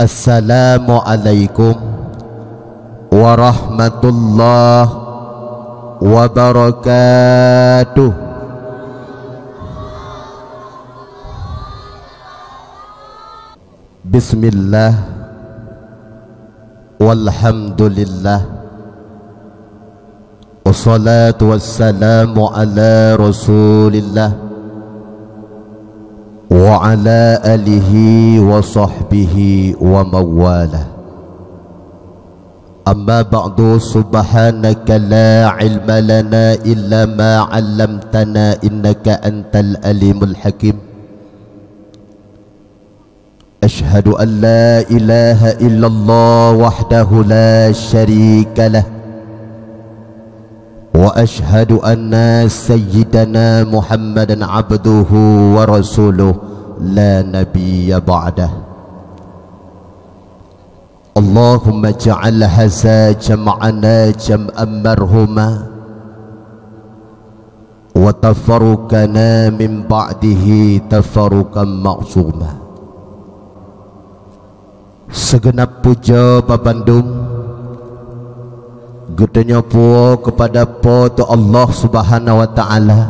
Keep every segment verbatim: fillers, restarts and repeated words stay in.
Assalamualaikum warahmatullahi wabarakatuh. Bismillah, walhamdulillah, wassalatu wassalamu ala Rasulillah wa ala alihi wa sahbihi wa mawala. Amma ba'du, subhanaka la ilma lana illa ma 'allamtana, innaka antal alimul hakim. Asyhadu an la ilaha illallah wahdahu la syarika lah, wa asyhadu anna sayyidana Muhammadan abduhu wa rasuluh, la nabiyya ba'dah. Allahumma ja'al hadza jam'ana jam'an marhuma, wa tafarruqana min ba'dihi tafarruqan ma'suma. Segenap puja babandum geutanyoe puwoe keupada Po teu Allah Subhanahu wa Ta'ala,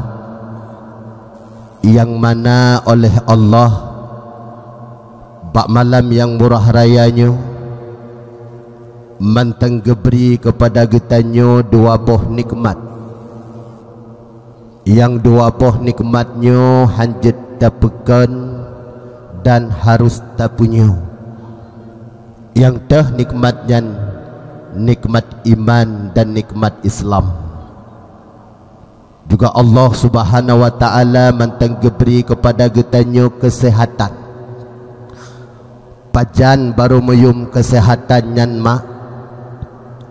nyang mana oleh Allah bak malam nyang murah raya nyoe mantong geubri keupada geutanyoe dua boh nikmat. Nyang dua boh nikmat nyoe hanjeuet tapeukon dan harus tapunyueng. Nyang teuh nikmat nyan nikmat iman dan nikmat Islam. Juga Allah Subhanahu wa Ta'ala mantong geubri keupada geutanyoe keuseuhatan. Pajan barô meuyum keuseuhatan nyan mak?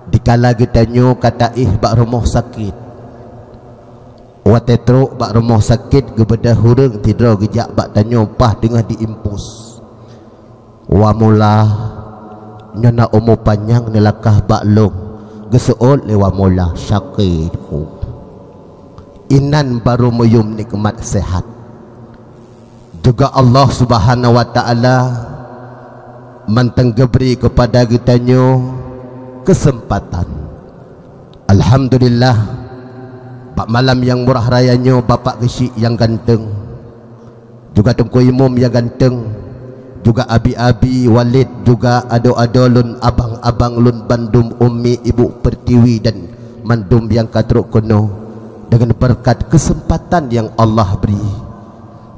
Dikala geutanyoe ka taéh bak rumoh sakét. Watée trok bak rumoh sakét geubeudôh ureuëng sidroe geujak bak tanyoe paih teungoh diimpus. Wa mula, nyoe na umu panyang neulakah bak lôn, geuseuôt lé wa mula sakét ku. Inan barô meuyum nikmat seuhat. Juga Allah Subhanahu wa Ta'ala mantong geubri keupada geutanyoe keuseumpatan. Alhamdulillah, bak malam nyang murah raya nyoe Bapak Geuchik nyang ganteng, juga Teungku Imum nyang ganteng, juga abi-abi, walét, juga adoe-adoe lôn, abang-abang lôn bandum, ummi, ibu pertiwi, dan mandum nyang ka trok keunoe, deungon beureukat keuseumpatan nyang Allah bri.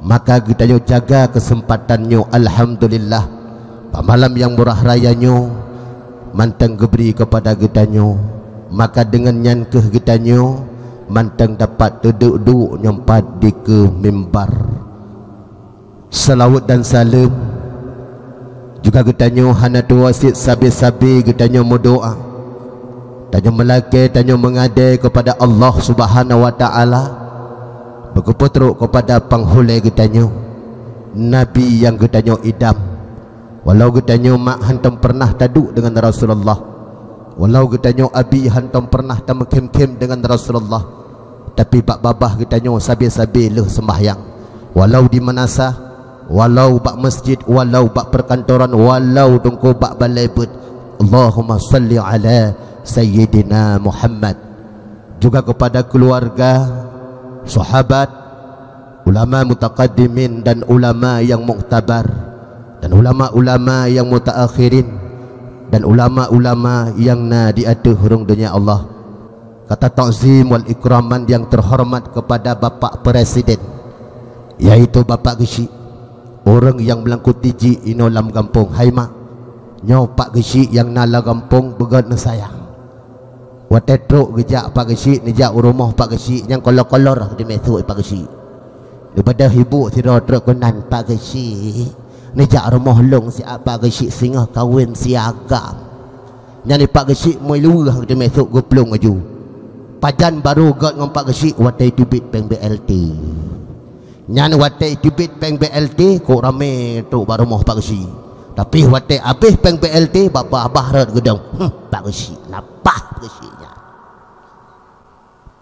Maka geutanyoe jaga keuseumpatan nyoe, alhamdulillah, bak malam nyang murah raya nyoe mantong geubri keupada geutanyoe. Maka deungon nyan kheueh geutanyoe mantong dapat teuduek-duek nyoe pat dikeue mimbar. Seulaweuet dan saleuem juga geutanyoe hana tuwoe cit sabe-sabe geutanyoe meudoá. Tanyoe meulakée, tanyoe meungadée keupada Allah Subhanahu wa Ta'ala, beugeupeutrok keupada panghulée geutanyoe, Nabi nyang geutanyoe idam. Walau geutanyoe mak hantom peureunah taduek deungon Rasulullah, walau geutanyoe abi hantom peureunah tameukhém-khém deungon Rasulullah, tapi bak babah geutanyoe sabe-sabe lheueh seumbahyang, walau di meunasah, walau bak masjid, walau bak peukantoran, walau teungku bak balée beuet. Allahumma shalli ala Sayyidina Muhammad. Juga keupada keuluwarga, sahabat, ulama mutaqaddimin dan ulama nyang muktabar, dan ulama-ulama nyang mutaakhirin, dan ulama-ulama nyang na di ateueh rhueng donya Allah. Kata takzim wal ikraman nyang teuhoreumat keupada Bapak Presiden, yaitu Bapak Geuchik, ureuëng nyang meulangkuti jih inoe lam gampông. Hai mak, nyoe Pak Geuchik nyang na lam gampông beugét neusayang. Watée trok geujak Pak Geuchik, neujak u rumoh Pak Geuchik, nyang kolor-kolor dimeusu Pak Geuchik. Daripada ibu sidroe trok keunan, "Pak Geuchik, neujak rumoh lôn siat Pak Geuchik singoh kawén si agam." Nyan Pak Geuchik meuluweuh dimeusu geuplueng laju. Pajan barô gét ngon Pak Geuchik watée teubiet péng B L T. Nyan watée teubiet péng B L T, kok ramé trok bak rumoh Pak Geuchik. Tapi watée abéh péng B L T, babah-babah rot geudong. "Huh, Pak Geuchik, na paih Pak Geuchik nyan."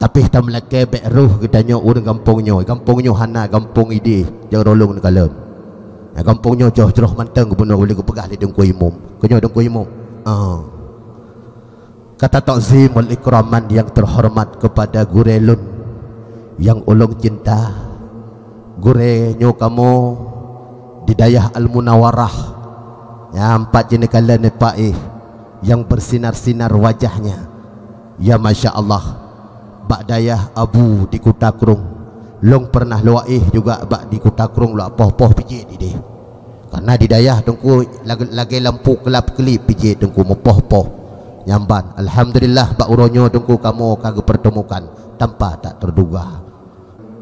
Tapi tameulakée bék rhoh geutanyoe ureuëng gampông nyoe. Gampông nyoe hana gampông idéh, nyang rolong neukalon. Nah, gampông nyoe jroh-jroh mantong geubunoe ulèe geupeugah lé Teungku Imum. Keu nyoe Teungku Imum. Ah. Kata takzim wal ikraman yang terhormat kepada gurèe lôn yang ulôn cinta. Gurèe nyoe kamoe di dayah Al-Munawarah. Nyang pat jih neukalon nibak éh yang bersinar-sinar wajahnya. Ya, masya Allah. Bak dayah Abu di Kuta Krueng. Lôn pernah lôn éh juga bak di Kuta Krueng, lôn poh-poh pijit idéh. Karena di dayah Teungku lagèe, lagèe lampu kelap-kelip pijit Teungku meupoh-poh. Nyan ban, alhamdulillah, bak uroe nyoe Teungku kamoe ka geupeurteumukan tanpa tak terduga.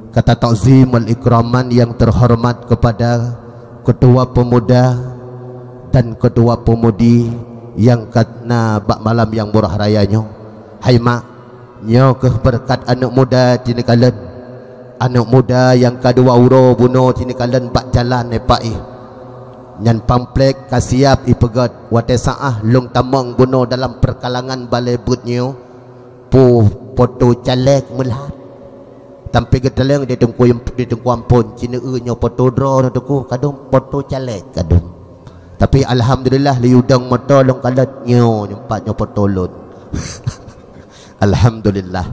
Kata takzim wal ikraman yang terhormat kepada ketua pemuda dan ketua pemudi yang ka na bak malam yang murah raya nyoe. Hai mak, nyoe keuh beureukat aneuk muda teuh neukalon. Aneuk muda nyang ka dua uroe bunoe teuh neukalon bak jalan nibak éh. Nyan pamflet ka siap ipeugèt, watèe saát lôn tamong bunoe dalam peukalangan balè beuet nyoe, peue poto caleg meulat. Sampoe geutaleueng di Teungku, di Teungku Ampon, "Ci neueu nyoe poto droeneuh Teungku, kadum poto caleg kadum." Tapi alhamdulillah, lé udong moto lôn kalon nyoe, nyoe pat nyoe poto lôn. Alhamdulillah.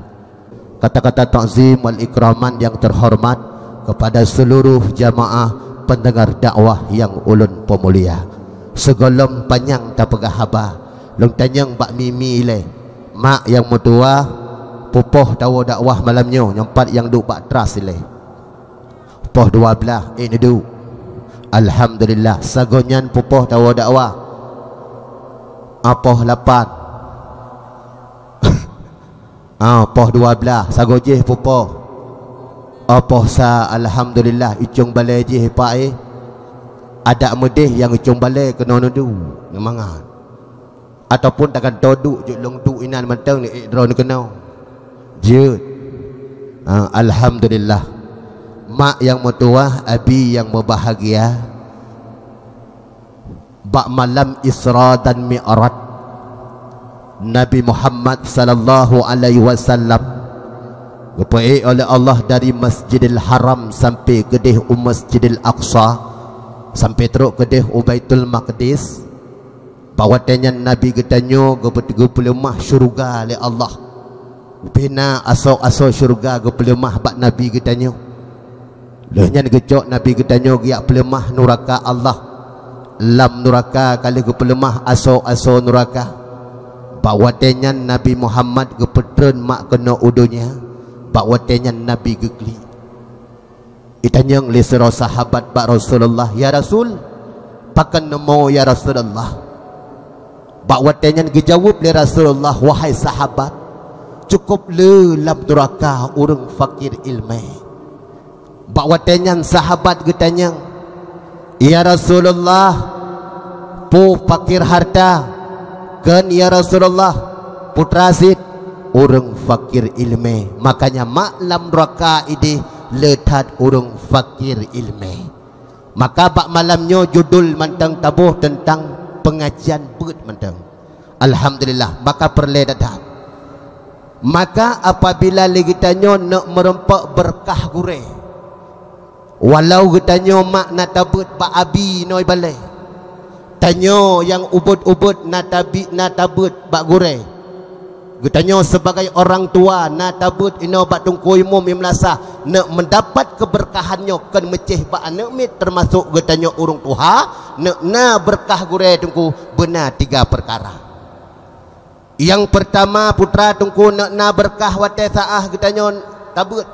Kata-kata takzim wal ikraman yang terhormat kepada seluruh jamaah pendengar dakwah yang ulôn peumulia. Sigohlom panyang tapeugah haba, lôn tanyong bak Mimi ilèe, mak nyang meutuwah, peue poh tawoe dakwah malam nyoe, nyoe pat nyang duek bak tras ilèe. Poh dua blaih, éh, neuduek. Alhamdulillah, sagoe nyan peue poh tawoe dakwah? Ah, poh lapan. Ah, poh dua blaih, sagoe jih peue poh? Ah, poh sa, alhamdulillah, icong balè jih ipak, éh. Adak meudéh nyang icong balè keunoe neuduek, neumangat. Ataupun tagantoe duek jeuet lôn duek inan mantong, ék droeneuh keunoe. Jeuet. Ah, alhamdulillah. Mak nyang meutuwah, abi nyang meubahagia, bak malam Isra dan Mi'raj, Nabi Muhammad sallallahu alaihi wasallam geupeuék oleh Allah dari Masjidil Haram sampai keudéh u Masjidil Aqsa, sampai trok keudéh u Baitul Maqdis. Bak watèe nyan Nabi geutanyoe geupeu-, geupeuleumah syeuruga lé Allah. Pih na asoe-asoe syeuruga geupeuleumah bak Nabi geutanyoe. Lheueh nyan geucok Nabi geutanyoe geujak peuleumah nuraka Allah. Lam nuraka ka lheueh geupeuleumah asoe-asoe nuraka. Bak watèe nyan Nabi Muhammad geupeutreun mak keunoe u donya. Bak watèe nyan Nabi geuklik. Itanyong lé sidroe sahabat bak Rasulullah, "Ya Rasul, pakon neumoe ya Rasulullah?" Bak watèe nyan geujaweueb lé Rasulullah, "Wahai sahabat, cukup le lam nuraka ureueng fakir ileumèe." Bak watèe nyan sahabat geutanyong, "Ya Rasulullah, peue fakir harta?" "Kheun ya Rasulullah, putra cit, ureueng fakir ileumèe." Makanya mak lam nuraka idéh le that ureueng fakir ileumèe. Maka bak malam nyoe judul mantong taboh teuntang peungajian beuet mantong. Alhamdulillah, maka peureulèe that-that. Maka apabila lé geutanyoe neuk meurumpok beureukat gurèe, walau geutanyoe mak na tabeuet bak abi inoe balè, tanyoe nyang ubit-ubit na tabi-, na tabeuet bak gurèe. Geutanyoe sibagai orang tua na tabeuet inoe bak Teungku Imum Imlasah neuk meudapat keubeureukahan nyoe kheun meucéh bak aneuk miet teumasok geutanyoe ureueng tuha neuk na beureukat gurèe Teungku beuna tiga peukara. Nyang peurtama, putra Teungku neuk na beureukat watèe saát geutanyoe tabeuet.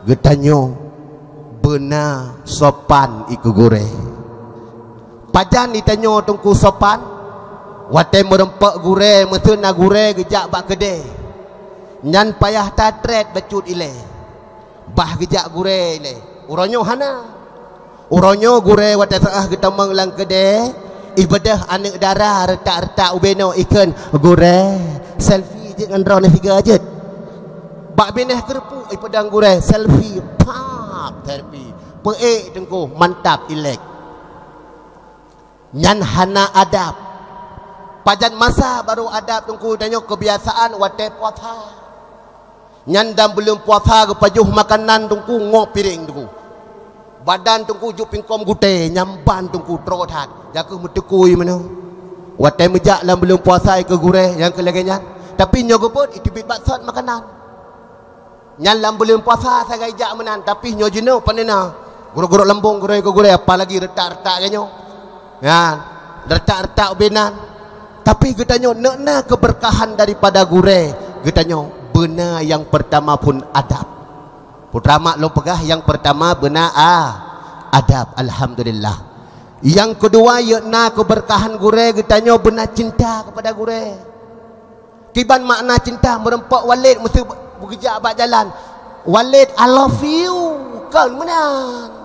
Geutanyoe beuna sopan i keu gurèe. Pajan itanyoe Teungku sopan? Watèe meurumpok gurèe, meuseue na gurèe geujak bak keudè. Nyan payah that trép bacut ilèe. Bah geujak gurèe ilèe. Uroe nyoe hana. Uroe nyoe gurèe watèe saát geutamong lam keudè, ibeudôh aneuk dara reutak-reutak ubé noe ikheun, "Gurèe, selfie jeuet ngon droeneuh sigoe jeuet." Bak binéh keureupuk ipeudong gurèe, "Selfie, pap, selfie." Peuék Teungku, mantap, ilèk. Nyan hana adab. Pajan masa barô adab Teungku, tanyoe keubiasaan watèe puasa. Nyan dan buleuen puasa geupajoh makanan Teungku, ngo piréng Teungku. Badan Teungku jok pingkom gutée, nyang ban Teungku troe that. Jakeuh meuteukui meunoe. Watée meujak lam buleuen puasa keu gurée nyang keu lagée nyan. Tapi nyoe geubeuet, iteubiet baksot makanan. Nyan lam buleuen puasa sagai jak meunan, tapi nyoe jinoe pane na. Gurok-gurok lambong gurée keu gurée, apalagi retak-retak geutanyoe. Nyan, retak-retak ubé nan. Tapi geutanyoe neuk na keubeurkahan daripada gurée. Geutanyoe beuna nyang peurtama phon adab. Putra mak lôn peugah nyang peurtama beuna a, adab, alhamdulillah. Nyang keudua, yôh na keubeurkahan gurée geutanyoe beuna cinta keupada gurée. Kiban makna cinta, meureumpok Walid meuseu beugeujak bak jalan, "Walid, I love you," kon meunan.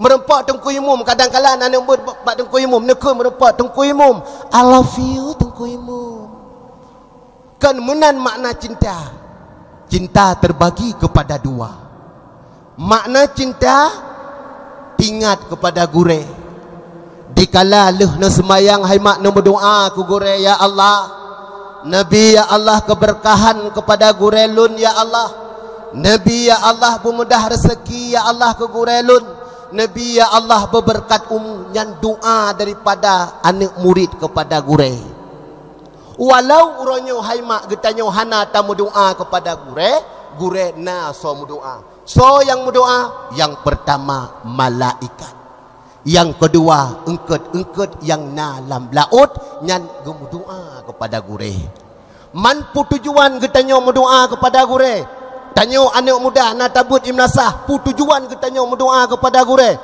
Meureumpok Teungku Imum, kadang kala na aneuk muda bak Teungku Imum, neukheun meureumpok Teungku Imum, "I love you, Teungku Imum." Kon meunan makna cinta. Cinta terbagi kepada dua. Makna cinta, ingat kepada gurée. Dikala lheueh neuseumayang hai mak neumeudoa keu gurée, "Ya Allah, neubi ya Allah keubeurkahan kepada gurée lôn ya Allah. Neubi ya Allah beumudah reuseuki ya Allah keu gurée lôn. Neubi ya Allah beubeurkat umu." Nyan doa daripada aneuk murit kepada gurée. Walau uroe nyoe hai mak geutanyoe hana tameudoa keupada gurée, gurée na soe meudoa. Soe nyang meudoa? Nyang peurtama malaikat. Nyang keudua eungkôt-eungkôt nyang na lam laôt nyan geumeudoa keupada gurée. Man peue tujuan geutanyoe meudoa keupada gurée? Tanyoe aneuk muda na tabeuet di meunasah, peue tujuan geutanyoe meudoa keupada gurée?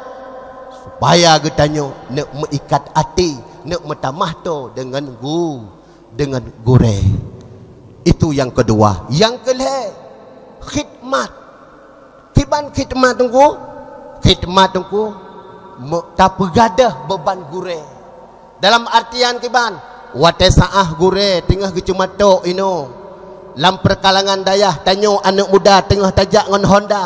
Supaya geutanyoe neuk meuikat até, neuk meutamah toe deungon gu-, deungon gurée. Itu nyang keudua. Nyang keulhée, khidmat. Kiban khidmat Teungku? Khidmat Teungku, me-, tapeugadôh beuban gurée. Dalam artian kiban, watée saáh gurée teungoh geuceumatok inoe. Lam peukalangan dayah tanyoe aneuk muda teungoh tajak ngon honda,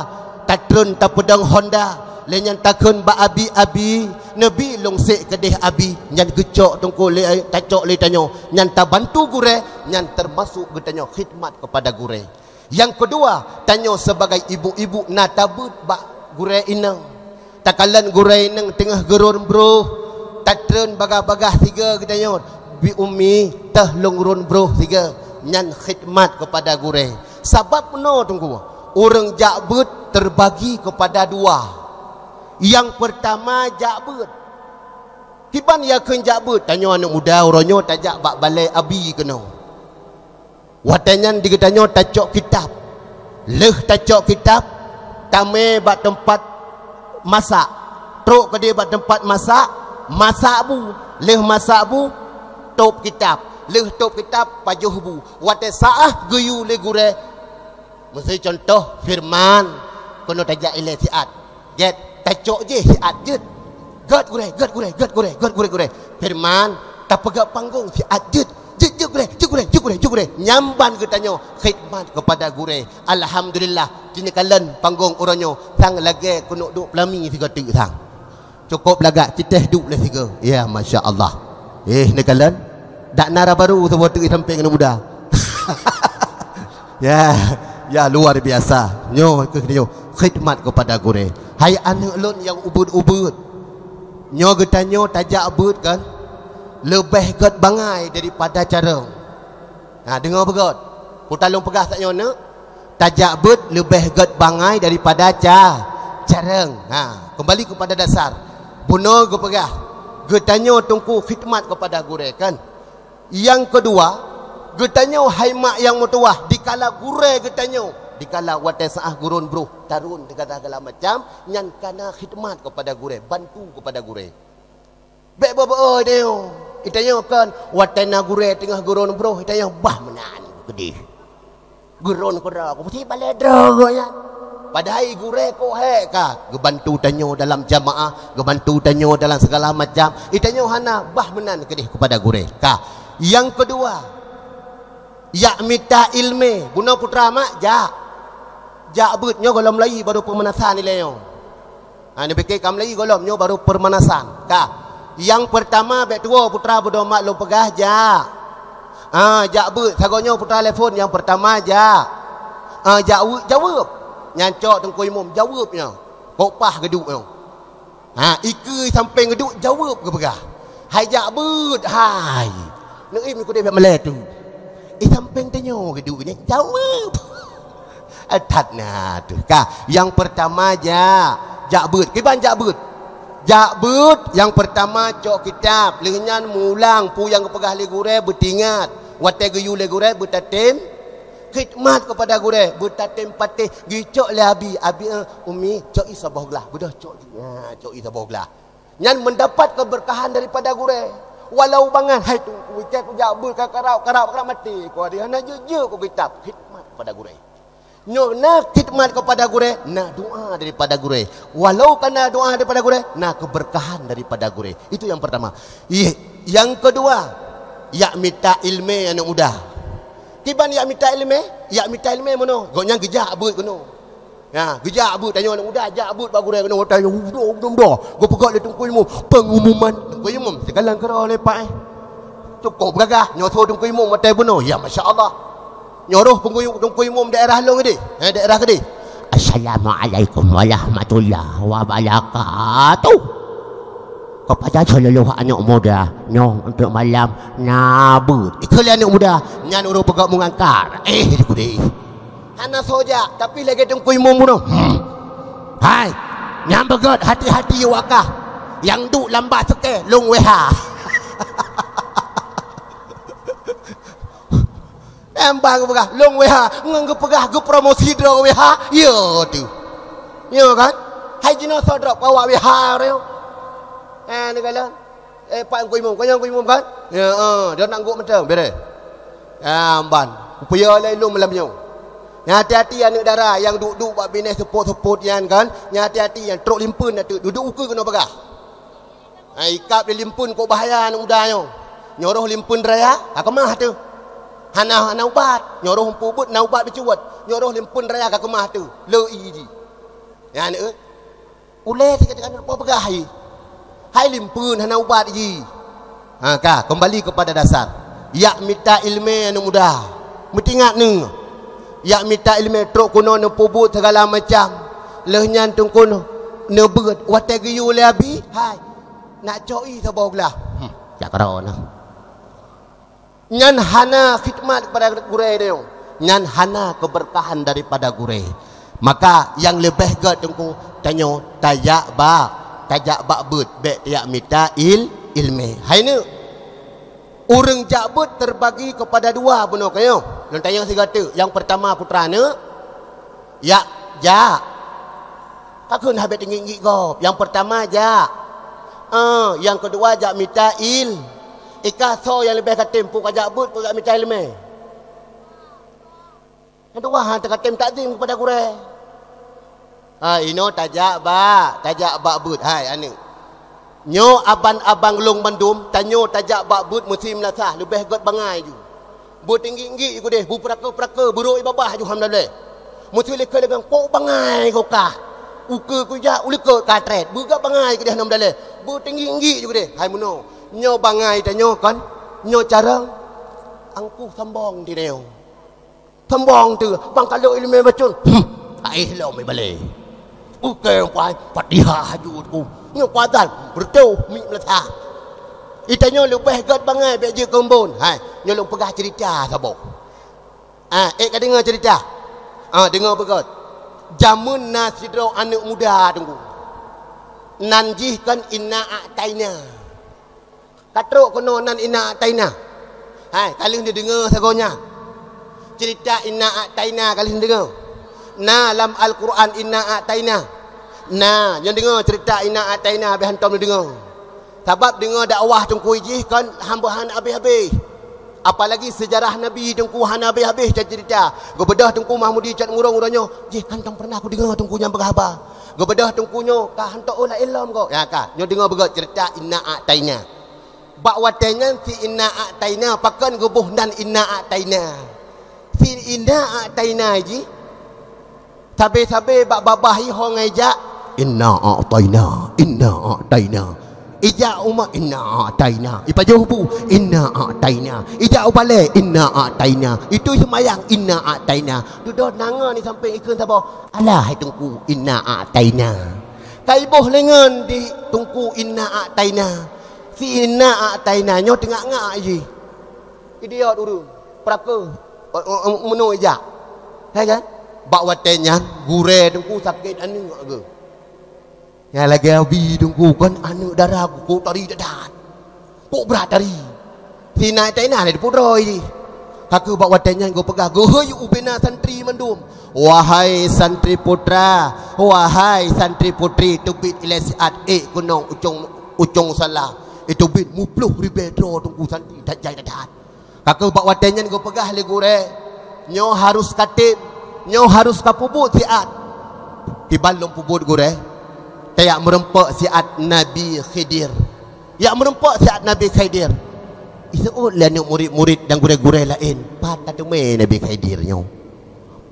tatreun tapeudong honda, lé nyan takheun bak abi, "Abi, neubi lôn sék keudeh abi." Nyan geucok Teungku lé, tacok lé tanyoe, nyan tabantu gurée, nyan teumasok geutanyoe khidmat keupada gurée. Nyang keudua, tanyoe sibagai ibu-ibu na tabeuet bak gurée inong. Takalon gurée inong teungoh geurôn broh, tatreun bagah-bagah sigoe geutanyoe, "Bi Umi, toh lôn rôn broh sigoe." Nyan khidmat keupada gurée. Sabab meunoe Teungku, ureuëng jak beuet teubagi keupada dua. Nyang peurtama jak beuet. Kiban nyang kheun jak beuet? Tanyoe aneuk muda uroe nyoe tajak bak balée abi keunoe. Watée nyan di geutanyoe tacok kitab. Lheueh tacok kitab, tamé bak teumpat masak. Trok keudeh bak teumpat masak, masak bu. Lheueh masak bu, tôb kitab. Lheueh tôb kitab, pajoh bu. Watée saáh geuyue lé gurée, miseu cuntoh, Firman, keunoe tajak ilée siat. Gét, tacok jih siat jeuet. Gét gurée, gét gurée, gét gurée, gét gurée, gurée. Firman, tapeugét panggong siat jeuet. Jeuet, jeuet gurée, jeuet gurée, jeuet gurée, jeuet gurée. Nyan ban geutanyoe khidmat keupada gurée. Alhamdulillah, keuneuk kalon panggong uroe nyoe sang lagée keuneuk duek peulami sigoe teuk sang. Cukôp lagak, cit teuh duek lé sigoe. Ya, masya Allah. Eh, neukalon. Dak nara baru saboh teuk sampéng aneuk muda. Ya, ya, luar biasa. Nyoe keuh nyoe khidmat keupada gurée. Hai aneuk lôn nyang ubeuet-ubeuet. Nyoe geutanyoe tajak beuet kan? Leubeh gét bangai daripada carông. Ha, deungoe beugét. Peue lôn peugah saat nyoe neuk? Tajak beuet leubeh gét bangai daripada ca-, carông. Ha, keumbali keupada dasar. Bunoe geupeugah, geutanyoe Teungku khidmat keupada gurée kan? Nyang keudua, geutanyoe hai mak nyang meutuwah, dikala gurée geutanyoe, dikala watée saáh geurôn broh, tarôn teuka segala macam, nyan kana khidmat keupada gurée, bantu keupada gurée. Bék beu-beu tanyoe. Tanyoe kan watée na gurée teungoh geurôn broh, tanyoe bah meunan keudeh. Geurôn keudroe, ku pasti balée droe geuh nyan. Padahai gurée kok hék ka geubantu tanyoe dalam jamaah, geubantu tanyoe dalam segala macam. Tanyoe hana bah meunan keudeh keupada gurée. Ka. Nyang keudua, jak mita iéleumé. Bunoe putra mak, jak. Jak beuet nyoe gohlom lai baru peumanasan ilée nyoe. Ha, neupiké ka meulayeue gohlom nyoe baru peumanasan. Ka. Nyang peurtama bék tuwoe putra beudôh mak lôn peugah jak. Ha, jak beuet sagoe nyoe putra lé phon nyang peurtama jak. Ha, jak weuek jaweueb. Nyan cok Teungku Imum jaweueb nyoe. Kok paih geuduek nyoe. Ha, ikeue sampéng geuduek jaweueb geupeugah. Hai jak beuet, hai. Neuem kudeh bak malée tu. Eh, sampéng tanyoe geuduek nyan jaweueb. Eh, that na teuh. Ka, nyang peurtama jak, jak beuet. Kiban jak beuet? Jak beuet, nyang peurtama cok kitab. Lheueh nyan mulang peue nyang geupeugah lé gurée, beutingat. Watée geuyue lé gurée, beutatem khidmat keupada gurée, beutatem patéh, geucok lé abi, abi, eh, "Umi, cok ie saboh glah." Beudôh cok, ha, cok ie saboh glah. Nyan meudapat keubeurkahan daripada gurée. Walau bangai, "Hai Teungku, icai kujak beuet ka karab, karab, karab maté ku, hana jeuet-jeuet ku kitab." Khidmat keupada gurée. Nyoe na khidmat keupada gurée, na doa daripada gurée. Walau ka na doa daripada gurée, na keubeurkahan daripada gurée. Itu nyang peurtama. Ih, nyang keudua, jak mita ileumé aneuk muda. Kiban jak mita ileumé? Jak mita ileumé meunoe. Gobnyan geujak beuet keunoe. Ya, geujak beuet, tanyoe aneuk muda jak beuet bak gurée keunoe, watée nyoe, udoe, udoe, udoe. Geupeugah lé Teungku Imum, pengumuman. Teungku Imum, sigohlom keudroe lé Pak, eh. Cukôp gagah, nyoe soe Teungku Imum watée bunoe. Ya, masya Allah. Nyoe roh Teungku, Teungku Imum daerah lôn keudeh. Eh, daerah keudeh. Assalamualaikum warahmatullahi wabarakatuh. Kepada seluruh aneuk muda, nyoe untuk malam na beuet. Ikheun lé aneuk muda, nyan ureuëng peugah mungangkar. Eh, di kudeh. Hana soe jak, tapi lagée Teungku Imum bunoe. Hmm. Hai, nyang beugét hati-hati wakah. Nyang duek lam bak seukée, lôn W H. Nyang bang geupeugah, lôn W H, ngon geupeugah geupromosi droe W H, ya tu. Ya kan? Hai jinoe soe droe awak W H nyoe. Eh, ni kala. Eh, Pak Teungku Imum, kon nyan Teungku Imum kan? Ya, eh, dia nak gok mantong, beres. Ah, ban. Kupiôh lé lôn malam nyoe. Nyan hati-hati aneuk dara nyang duek-duek bak binéh seupôt-seupôt nyan kan. Nyan hati-hati nyan trok limpeuen na teuk, duek-duek ukeue keunoe bagah. Ha, ikab lé limpeuen kok bahaya aneuk muda nyoe. Nyoe roh limpeuen raya, ka keumah teuh. Hana, hana ubat. Nyoe roh eumpeue beuet na ubat beucuwot. Nyoe roh limpeuen raya ka keumah teuh. Le ie jih. Nyan, eh. Ulée sigoe-sigoe aneuk peugah hai. Hai limpeuen hana ubat jih. Ha, ka, keumbali keupada dasar. Jak mita ileumé aneuk muda. Meutingat neuh. Jak mita ileumé trok keunoe neupeubuet sigala macam. Lheueh nyan Teungku neubeuet watée geuyue lé abi. Hai. Nak cok ie saboh glah. Hmm, jak keudroe na. Nyan hana khidmat keupada gurée nyoe. Nyan hana keubeurkahan daripada gurée. Maka nyang leubeh gét Teungku, tanyoe tajak bak, tajak bak beuet, bék tajak mita il-, ileumé. Hai neuk, ureuëng jak beuet teubagi keupada dua bunoe keuh. Lôn tanyong sigoe teuk. Nyang peurtama putra neuk, jak, jak. Ka kheun habéh teungiek-ngiek gob. Nyang peurtama jak. Eh, nyang keudua jak mita il-, Ika soe nyang leubeh katem, peue kajak beuet, peue kajak mita ileumé? Nyang dua han teukatem takzim keupada gurée. Ha, inoe tajak bak, tajak bak beuet. Hai aneuk. Nyoe aban-abang lôn bandum, tanyoe tajak bak beuet meusim meunasah, leubeh gét bangai ju. Beuteungiek-ngiek ju keudeh, beupeuraka-peuraka, beurok ie babah ju alhamdulillah. Meuseuleuka lagée kok bangai kok kah. Ukeue kujak, uleukot ka trét. Beugét bangai keudeh alhamdulillah. Beuteungiek-ngiek ju keudeh. Hai meunoe. Nyoe bangai tanyoe kon, nyoe carông, angkuh sambong di nyoe. Sambong teuh, bang kalok ileumé bacut. Hmm, ka éh lom ibalée. Ukeue puai, Fatihah haju ku. Nyoe kuadhan, reutôh miet meulasa. Itanyoe leubeh gét bangai bék jeuet keu embon. Hai, nyoe lôn peugah ceurita saboh. Ah, ék ka deungoe ceurita? Ah, deungoe beugét. Jameun na sidroe aneuk muda teungku. Nan jih kon Inna A'taina. Ka trok keunoe nan Inna A'taina. Hai, ka lheueh neudeungoe sagoe nyan. Ceurita Inna A'taina ka lheueh neudeungoe. Na lam Al-Quran Inna A'taina. Na, nyoe deungoe ceurita Inna A'taina, beh hantom neudeungoe. Sabab deungoe dakwah teungku jih kon hamba hana habéh-habéh. Apalagi seujarah Nabi teungku hana habéh-habéh ceurita. Geubeudôh Teungku Mahmudi Cot Ngurong uroe nyoe, jih hantom pernah kudeungoe teungku nyang peugah haba. Geubeudôh teungku nyoe ka hantom oh laén lom kok. Ya ka, nyoe deungoe beugét ceurita Inna A'taina. Bak watée nyan si Inna A'taina pakon geuboh nan Inna A'taina. Si Inna A'taina jih, sabe-sabe bak babah ié ho ngai jak, "Inna a'taina, inna a'taina." Ijak umat, "Inna a'taina." Ipajoh bu, "Inna a'taina." Ijak ubalée, "Inna a'taina." Itu seumayang, "Inna a'taina." Dudoe nangoe ni sampéng ikheun saboh, "Alah hai teungku, inna a'taina." Ka iboh lé ngon di Teungku Inna Ataina. Si Inna Ataina nyoe teungak-ngak jih. Idiot ureuëng. Peuraka. O-, o-, o-, meunoe ijak. Hai kan? Bak watée nyan, gurée Teungku sakét aneuëk geuh. Nyang lagée Abi Teungku kan aneuëk dara kok tari that-that. Kok brat tari. Si Inna Ataina lé dipeudroe jih. Ka keuh bak watée nyan geupeugah geuhôi ubena santri mandum, "Wahai santri putra, wahai santri putri, teubiet ilée siat ék keunong ucong, ucong musala. Iteubiet muploh ribée droe Teungku santri that jai that-that." Ka keuh bak watée nyan geupeugah lé gurée, "Nyoe harus katem, nyoe harus kapeubuet siat." Kiban lôn peubuet gurée, tayak meurumpok siat Nabi Khidir. Yak meurumpok siat Nabi Khidir. Iseuôt lé aneuëk murit-murit dan gurée-gurée laén, "Pat tateumé Nabi Khidir nyoe?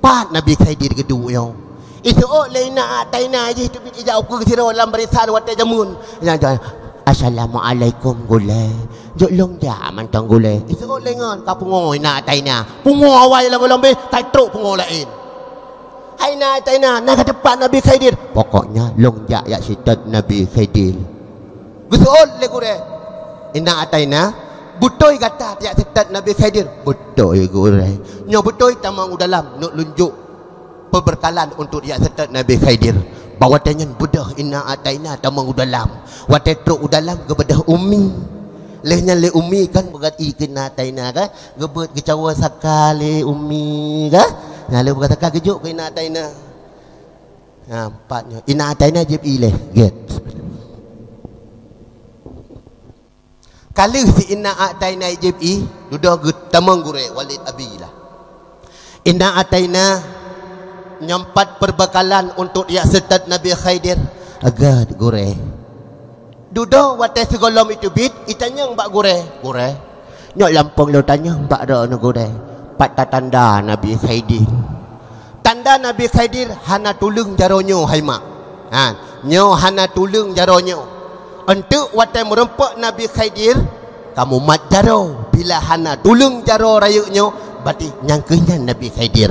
Pat Nabi Khidir geuduek nyoe?" Iseuôt lé Inna Ataina jih teubiet ijak ukeue sidroe lam barisan watée jameun. Nyan, nyan, "Assalamualaikum gurée. Jok lôn jak mantong gurée." Iseuôt lé ngon ka pungoe Inna Ataina. Pungoe awai lam gohlom béh, ka trok pungoe laén. "Hai Inna Ataina, na ka teupat Nabi Khidir?" "Pokoknya lôn jak yak seutôt Nabi Khidir." Geuseuôt lé gurée, "Inna Ataina, beutôi gata jak seutôt Nabi Khidir?" "Beutôi gurée." "Nyoe beutôi tamong u dalam, neuk lôn jok peubeurkalan untuk jak seutôt Nabi Khidir." Bak watée nyan beudôh Inna Ataina tamong u dalam. Watée trok u dalam geubeudôh Ummi. Lheueh nyan lé Ummi kan beugati keu Inna Ataina kan, geubeuet geucawa saka lé Ummi kan. Nah, lheueh beugata saka geujok keu Inna Ataina. Ha, pat nyoe. Inna Ataina jieb ie lé. Gét. Ka lheueh si Inna Ataina jieb ie, dudoe geutamong gurée Walid Abi lah. "Inna Ataina, nyoe pat peubeurkalan untuk jak seutôt Nabi Khidir." "Gét gurée." Dudoe watée sigohlom iteubiet, itanyong bak gurée, "Gurée, nyoe lampôh lôn tanyong bak droeneuh gurée, pat tatanda Nabi Khidir?" "Tanda Nabi Khidir hana tuleueng jaroe nyoe hai mak. Ha, nyoe hana tuleueng jaroe nyoe. Eunteuk watée meurumpok Nabi Khidir, kamumat jaroe. Bila hana tuleueng jaroe rayeuk nyoe, berarti nyang keuh nyan Nabi Khidir."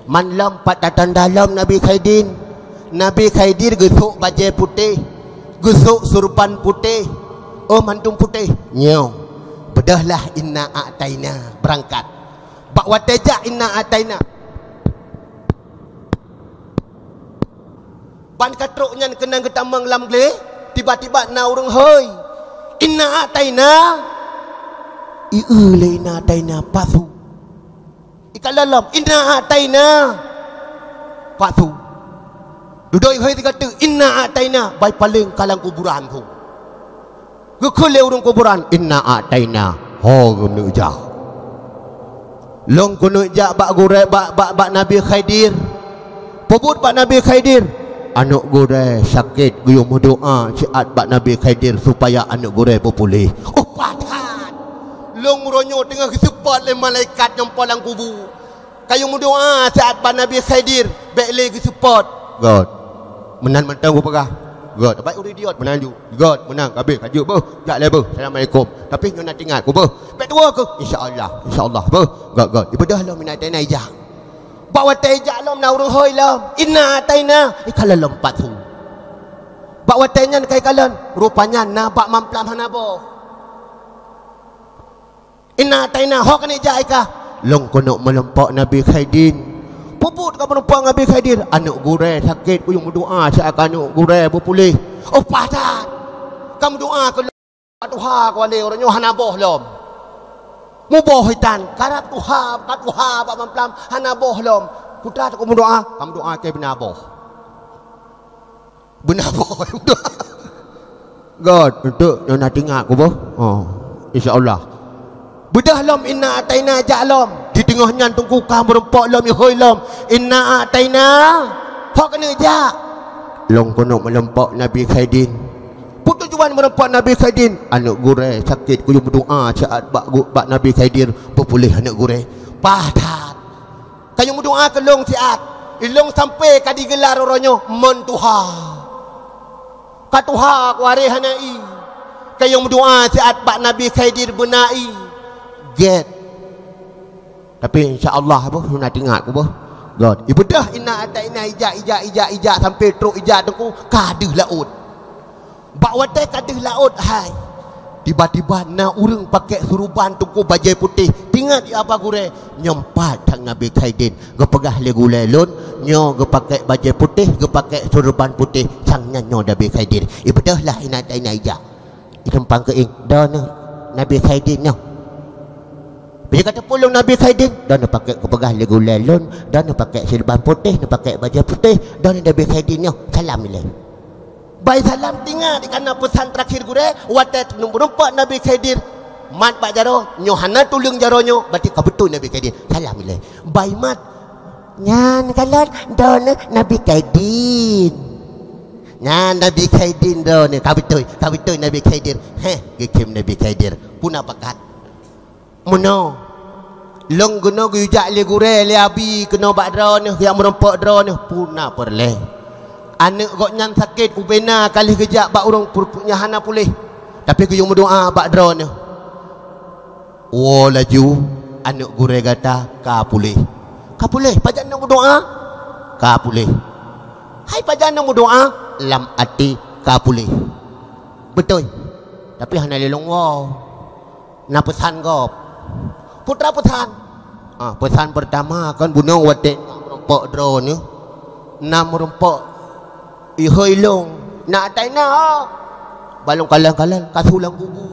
Man lom pat tatanda lom Nabi Khidir. Nabi Khidir geusok bajée putéh, geusok surban putéh, oh mandum putéh. Nyoe, beudôhlah Inna Ataina beurangkat. Bak watée jak Inna Ataina, ban ka trok nyan keunan geutamong lam glé, tiba-tiba na ureuëng hôi, "Inna Ataina!" Ieu lé Inna Ataina, "Pat su?" Ikalon lom, "Inna Ataina!" Pat su? Dudoe ihôi sigoe teuk, "Inna Ataina!" Bai paleng ka lam kuburan su. Geukheun lé ureuëng kuburan, "Inna Ataina!" Ho keuneuk jak. Lôn keuneuk jak bak gurée, bak, bak, bak Nabi Khidir. Peubuet bak Nabi Khidir. Aneuëk gurée sakét geuyue meudoá siat bak Nabi Khidir supaya aneuëk gurée beupuléh. Oh, padat! Lôn uroe nyoe teungoh geuseupôt lé malaikat nyang po lam kubu. Kayue meudoá siat bak Nabi Khidir, bék lé geuseupôt. Gét. Meunan mantong kupeugah. Gét. Baik ureuëng idiot meunan ju. Gét, meunan ka abéh ka jeuet beuh. Jak lé beuh. Assalamualaikum. Tapi nyoe na teuingat ku beuh. Bék tuwoe keuh. Insya Allah. Insya Allah beuh. Gét, gét. Ibeudôh lom Inna Ataina ijak. Bak watée ijak lom na ureuëng hôi lom. "Inna Ataina!" Ikalon lom pat su. Bak watée nyan ka ikalon, rupanya na bak mamplam hana boh. "Inna Ataina!" Ho keuneuk jak i kah? Lôn keuneuk meurumpok Nabi Khidir. Peubuet ka meurumpok Nabi Khidir? Aneuëk gurée sakét, kuyue meudoá siat keu aneuëk gurée beupuléh. Oh, padat! Ka meudoá keu lôn, ka tuha keu walée uroe nyoe hana boh lom. Muboh itan, karab tuha, ka tuha bak mamplam hana boh lom. Peue teuk meudoá, ka meudoá keu beuna boh. Beuna boh. Gét, eunteuk nyoe na teuingat ku boh. Oh, insya Allah. Beudôh lom Inna Ataina jak lom. Di teungoh nyan Teungku ka meurumpok lom, ihôi lom. "Inna Ataina!" Ho keuneuk jak? Lôn keuneuk meurumpok Nabi Khidir. Peue tujuan meurumpok Nabi Khidir? Aneuëk gurée sakét, kuyue meudoá siat bak gu-, bak Nabi Khidir, beupuléh aneuëk gurée. Padat! Kayue meudoá keu lôn siat, ilôn sampoe ka digeular uroe nyoe mon tuha. Ka tuha kuwareh hana ie. Kayue meudoá siat bak Nabi Khidir beuna ie. Gét. Tapi insya Allah boh, na teuingat ku boh. Gét. Ibeudôh Inna Ataina ijak, ijak, ijak, ijak sampai trok ijak teungku ka deuh laôt. Bak watée ka deuh laôt hai, tiba-tiba na ureuëng pakai suruban teungku bajée putéh. Tingat ya Aba Gurée, nyoe pat that Nabi Khaidin. Geupeugah lé gurée lôn, nyoe geupakai bajée putéh, geupakai suruban putéh, sang nyan nyoe Nabi Khaidin. Ibeudôh lah Inna Ataina ijak. Iteumpang keuieng, "Droeneuh Nabi Khaidin nyoe." Bila ka teupulông Nabi Khaidin, droeneuh pakai geupeugah lé gurée lôn, droeneuh pakai suruban putéh, neupakai bajée putéh, droeneuh Nabi Khaidin nyoe, salam ilée. Bai salam tingat dikana peusan terakhir gurée, watée neumeureumpok Nabi Khaidin mat bak jaroe, nyoe hana tuleueng jaroe nyoe, berarti ka beutôi Nabi Khaidin. Salam ilée. Bai mat, nyan kalon droeneuh Nabi Khaidin. Nyan Nabi Khaidin droeneuh, ka beutôi, ka beutôi Nabi Khaidin. Heh, geukhém Nabi Khaidin. Puna pakat. Meunoe, lôn keunoe geuyue jak lé gurée, lé abi keunoe bak droeneuh, jak meureumpok droeneuh, puna peureulée. Aneuëk gobnyan sakét, ubena ka lheueh geujak bak ureuëng pur-, nyang hana puléh. Tapi geuyue meudoá bak droeneuh. Woe laju, aneuëk gurée gata ka puléh. Ka puléh, pajan neuk meudoá? Ka puléh. Hai pajan neuk meudoá? Lam até ka puléh. Beutôi. Tapi hana lé lôn woe. Na peusan gob. Putra peusan. Ah, peusan peurtama kan bunoe watée na meureumpok droeneuh. Na meureumpok ihôi lôn. Na atai na. Balong kalan-kalan kasu lam kubu.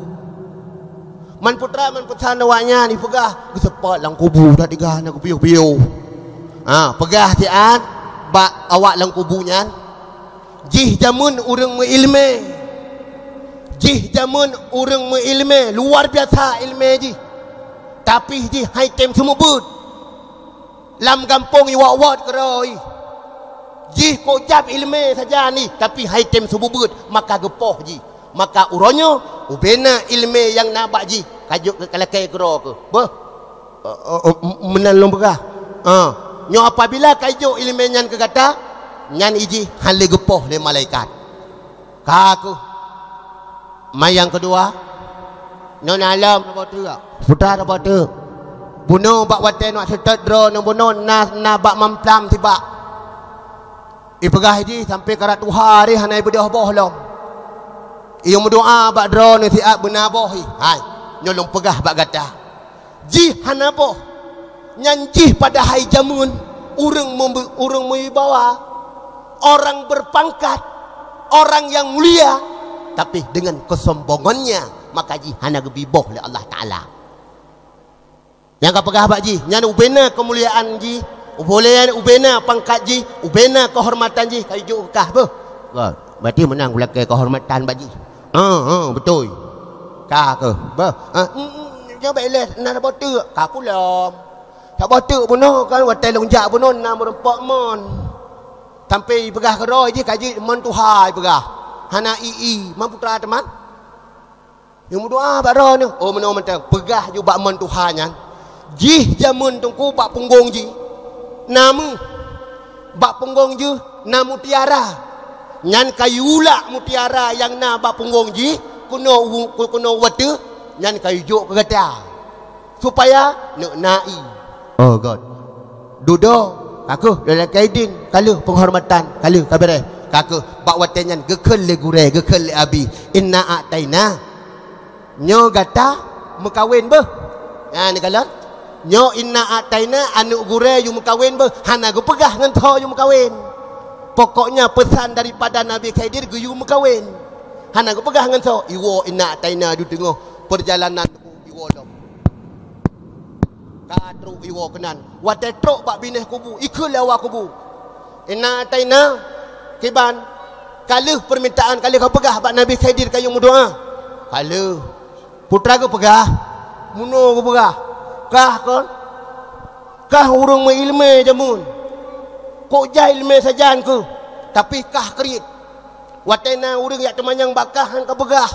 Man putra man peusan awaknyan ipeugah geuseupôt lam kubu dak tiga na geupiôh-piôh. Ha, peugah siat bak awak lam kubu nyan. Jih jameun ureuëng meuiéleumé. Jih jameun ureuëng meuiéleumé, luar biasa iéleumé jih. Tapi jih hai tem seumeubeuet. Lam gampông iwot-wot keudroe. Jih kok jab iéleumé sajan jih, tapi hai tem seumeubeuet, maka geupoh jih. Maka uroe nyoe, ubena iéleumé nyang na bak jih, ka jok keu lakée keudroe keuh. Beuh. Eh, eh, eh, meunan lôn peugah. Ah, nyoe apabila ka ijok iéleumé nyan keu gata, nyan ijih hana lé geupoh lé malaikat. Ka keuh. Mai nyang keudua, nyoe na lom na boh teuk. Putra na boh teuk. Bunoe bak watée nyoe seutôt droeneuh bunoe na, na bak mamplam sibak. Ipeugah jih sampai karab tuha jih hana ibeudôh boh lom. Iyong meudoá bak droeneuh siat beuna boh jih. Hai, nyoe lôn peugah bak gata. Jih hana boh. Nyan jih padahai jameun ureuëng meu-, ureuëng meuwibawa, orang berpangkat, orang yang mulia, tapi dengan kesombongannya, maka jih hana geubi boh lé Allah Taala. Nyang ka peugah bak jih, nyan ubena keumuliaan jih, ubena, ubena pangkat jih, ubena keuhormatan jih, ka ijok kah beuh. Ka, berarti meunan ulakée keuhormatan bak jih. Ha, ha, beutôi. Ka keuh, beuh. Ha, mm, mm, nyoe bak ilée na saboh teuk, ka pulom. Saboh teuk bunoe kan, watée lôn jak bunoe na meurumpok mon. Sampai ipeugah keudroe jih ka jeuet mon tuha ipeugah. Hana i-i, man putra teuma. Nyang meudoá bak droeneuh, oh, meunoe mantong, peugah ju bak mon tuha nyan. Jih jameun teungku bak punggong jih. Na meuh. Bak punggong jih na mutiara. Nyan ka iulak mutiara nyang na bak punggong jih, keunoe u-, keu-, keunoe u ateueh, nyan ka ijok keu gata. Supaya neuk na i. Oh, God. Dudoe, ka keuh, lôn lakée idin, ka lheueh penghormatan, ka lheueh ka beureh, ka keuh, bak watée nyan geukheun lé gurée, geukheun lé abi, "Inna a'taina." Nyoe gata meukawen beuh. Nyan kalon. Nyoe inna a'taina aneuëk gurée yue meukawen beuh. Hana geupeugah ngon soe yue meukawen. Pokoknya peusan daripada Nabi Khidir geuyue meukawen. Hana geupeugah ngon soe, iwoe inna a'taina di teungoh peurjalanan iwoe lom. Ka trok iwoe keunan. Watée trok bak binéh kubu, ikheun lé awak kubu. Inna a'taina kiban, ka lheueh peurmintaan, ka lheueh kapeugah bak Nabi Khidir kayue meudoá. Ka lheueh. Putra geupeugah, meunoe geupeugah, kah kon, kah ureuëng meuiéleumé jameun. Kok jai iéleumé sajan keuh, tapi kah kriet. Watée na ureuëng jak teumanyong bak kah han kapeugah.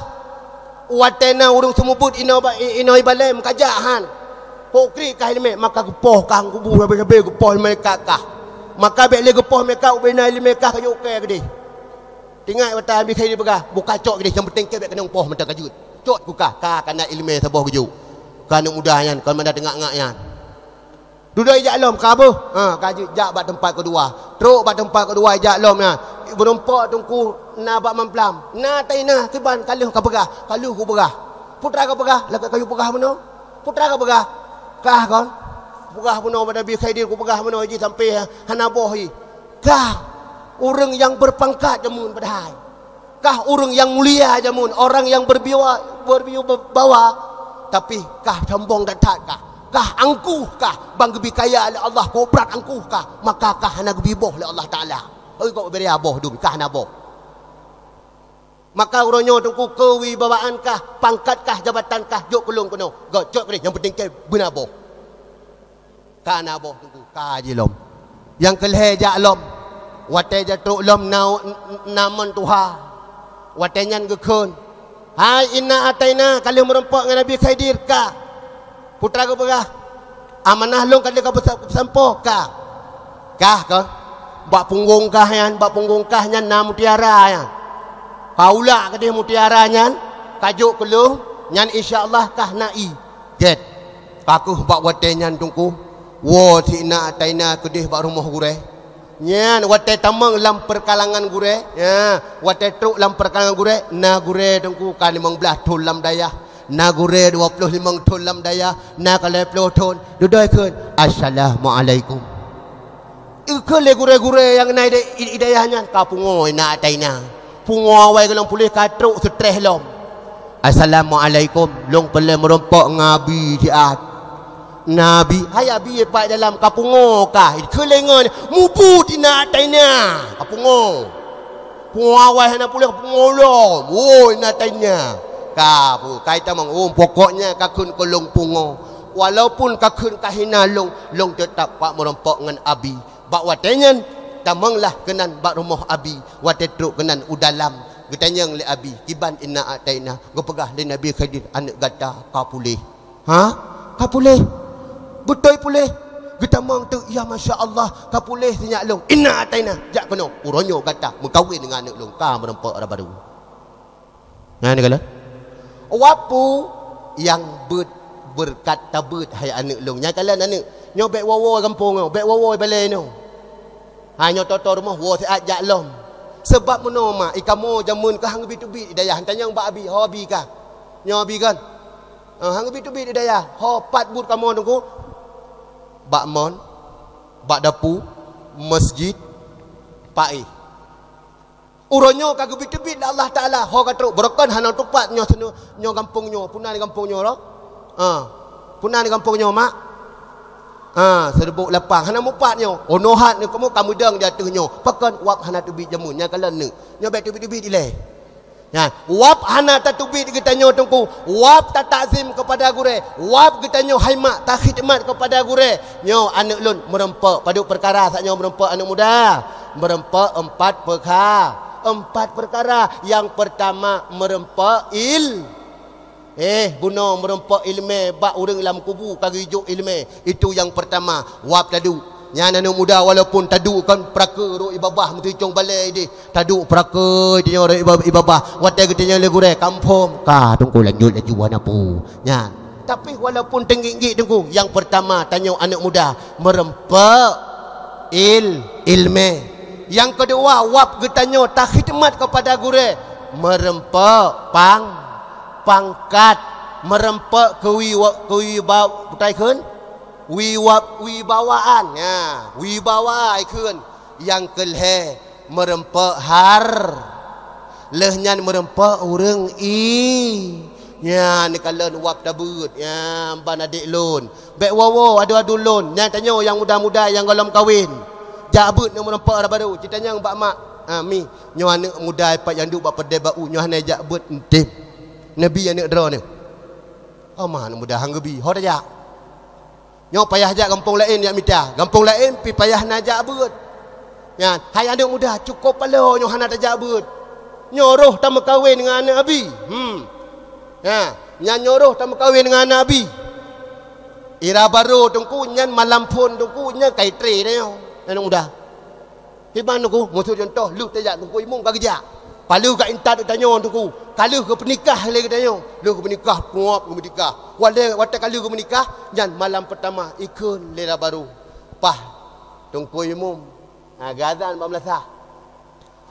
Watée na ureuëng seumeubeuet inoe ba-, i-, inoe ibalée meukaja han. Kok kriet kah iéleumé, maka geupoh kah kubu sabe-sabe geupoh iéleumé kah. Maka bék lé geupoh iéleumé kah ubena iéleumé kah ka jok keu keudeh. Tingat watée Nabi Khidir peugah, buka cok keudeh nyang penting keu bék keunong poh mantong ka jeuet. Cok buka, ka kana iéleumé saboh geujok. Ka aneuëk muda nyan, kon mada teungak-ngak nyan. Dudoe jak lom, ka beuh. Ha, ka jeuet jak bak teumpat keudua. Trok bak teumpat keudua jak lom nyan. Meurumpok teungku na bak mamplam. Na taina kiban ka lheueh ka peugah, ka lheueh kupeugah. Peue teuma ka peugah, lakée kayue peugah meunoe. Peue teuma ka peugah. Kah kon. Peugah meunoe bak Nabi Khidir, kupeugah meunoe jih sampoe hana boh jih. Kah ureuëng nyang beupangkat jameun padahai. Kah ureuëng nyang mulia jameun, orang nyang beurbiwa-, beurwibawa, tapi kah sombong that-that kah. Kah angkuh kah, ban geubi kaya lé Allah, kobrat angkuh kah, maka kah hana geubi boh lé Allah Taala. Oi, kok beri boh dum, kah hana boh. Maka uroe nyoe teungku keuwibawaan kah, pangkat kah, jabatan kah, jok keu lôn keunoe. Gocok deh, nyang penting keu beuna boh. Ka na boh teungku, ka jilom. Nyang keu lhée jak lom. Watée jak trok lom na, na mon tuha. Watée nyan geukheun, "Hai inna ataina, ka lheueh meurumpok ngon Nabi Khidir ka." Peue teuma geupeugah, "Amanah lôn ka lheueh ka peusa-, peusampoe ka." Kah kon. Bak punggong kah nyan, bak punggong kah nyan na mutiara nyan. Ka ulak keudeh mutiara nyan, ka jok keu lôn, nyan insya Allah kah na ié. Gét. Ka kheueh bak watée nyan teungku, woe si inna ataina keudeh bak rumoh gurée. Nyan watée tamong lam peukalangan gurée, ya, watée trok lam peukalangan gurée, na gurée teungku ka limong blaih thon lam dayah, na gurée dua ploh limong thon lam dayah, na ka lhée ploh thon. Dudoe kheun, "Assalamualaikum." Ikheun lé gurée-gurée nyang na di, di, di dayah nyan, ka pungoe inna ataina. Pungoe awai gohlom puléh ka trok seutreh lom. "Assalamualaikum, lôn peureulée meurumpok ngon Abi siat." "Nabi, hai Abi pat dalam ka pungoe kah?" Ikheun lé ngon, "Mubuet inna ataina." Ka pungoe. Pungoe awai hana puléh, pungoe lom. Woe inna ataina. Ka pu-, kai tamong, oh, pokoknya ka kheun keu lôn pungoe. Walaupun ka kheun ka hina lôn, lôn teutap pat meurumpok ngon Abi. Bak watée nyan, tamonglah keunan bak rumoh Abi. Watée trok keunan u dalam, geutanyong lé Abi, "Kiban inna ataina?" Geupeugah lé Nabi Khidir, "Aneuëk gata ka puléh." "Ha? Ka puléh? Beutôi puléh?" Geutamong teuk, "Ya, masya Allah, ka puléh sinyak lôn. Inna ataina, jak keunoe." Uroe nyoe gata meukawen ngon aneuëk lôn, ka meurumpok dara barô. Nyan kalon. Wapu nyang beuet beureukat tabeuet hai aneuëk lôn. Nyan kalon aneuëk. Nyoe bék woe-woe gampông nyoe, bék woe-woe balée nyoe. Ha, nyoe toto rumoh woe siat jak lom. Sabab meunoe mak, i kamoe jameun ka han geubi teubiet i dayah, tanyong bak Abi, ho Abi kah? Nyoe Abi kan? Ha, han geubi teubiet i dayah, ho pat buet kamoe teungku? Bak mon, bak dapu, masjid, paéh. Uroe nyoe ka geubi teubiet lé Allah Taala, ho ka trok, beurokon hana tupat nyoe seunoe, nyoe gampông nyoe, puna di gampông nyoe roh? Ha. Puna di gampông nyoe mak? Ha, Seudeumbok Lapang, hana mupat nyoe. Unoe hat nyoe kamoe ka meudong di ateueh nyoe. Pakon wab hana teubiet jameun, nyan kalon neuëk. Nyoe bék teubiet-teubiet ilée. Nyan, wab hana tateubiet geutanyoe teungku. Wab tatakzim keupada gurée. Wab geutanyoe hai mak takhidmat keupada gurée. Nyoe aneuëk lôn meurumpok. Padub peukara saat nyoe meurumpok aneuëk muda? Meurumpok empat peukha-, empat peukara. Nyang peurtama meurumpok il-, eh, bunoe meurumpok iéleumé bak ureuëng lam kubu ka geujok iéleumé. Itu nyang peurtama, wab taduek. Nyan aneuëk muda walaupun taduek kon peurakeue rot i babah meutucong balée ideh. Taduek peurakeue tanyoe rot i ba-, i babah. Watée geutanyong lé gurée, "Ka muphom?" "Ka, teungku, lanjut laju hana peue." Nyan. Tapi walaupun teunggik-nggik teungku, nyang peurtama tanyoe aneuëk muda meurumpok il-, iéleumé. Nyang keudua, wab geutanyoe takhidmat keupada gurée meurumpok pang-, pangkat, meurumpok keuwi-, keuwiba-, putai kheun? Wiwab-, wibawaan. Nya, wibawa ikheun. Nyang keu lhée meurumpok har-, lheueh nyan meurumpok ureuëng i-, nyan kalon wab tabeuet, nyan ban adék lôn. Bék woe-woe adu-adu lôn, nyan tanyoe nyang muda-muda nyang gohlom kawen. Jak beuet nyoe meurumpok dara barô, ci tanyong bak mak, "Ah, mi, nyoe aneuëk muda ipat nyang duek bak peudée bak u, nyoe hana jak beuet eunteuk. Neubi aneuëk droeneuh." "Oh, ma aneuëk muda han geubi, ho tajak?" "Nyoe payah jak gampông laén jak mita, gampông laén pih payah na jak beuet." Nyan, hai aneuëk muda, cukôp paloe nyoe hana tajak beuet. Nyoe roh tameukawen ngon aneuëk Abi. Hmm. Ha, nyan nyoe roh tameukawen ngon aneuëk Abi. Ira barô teungku, nyan malam phon teungku, nyan ka itré tanyoe, aneuëk muda. Hiban teungku, meuseu cuntoh, lheueh tajak teungku imum ka geujak. Ka lheueh geuintat geutanyoe Teungku, ka lheueh geupeunikah lé geutanyoe, lheueh geupeunikah, puop geupeunikah. Watèe, watèe ka lheueh geupeunikah, nyan malam peurtama ikheun lé lam barô. Paih Teungku Imum, ha, geuazan bak meulasah.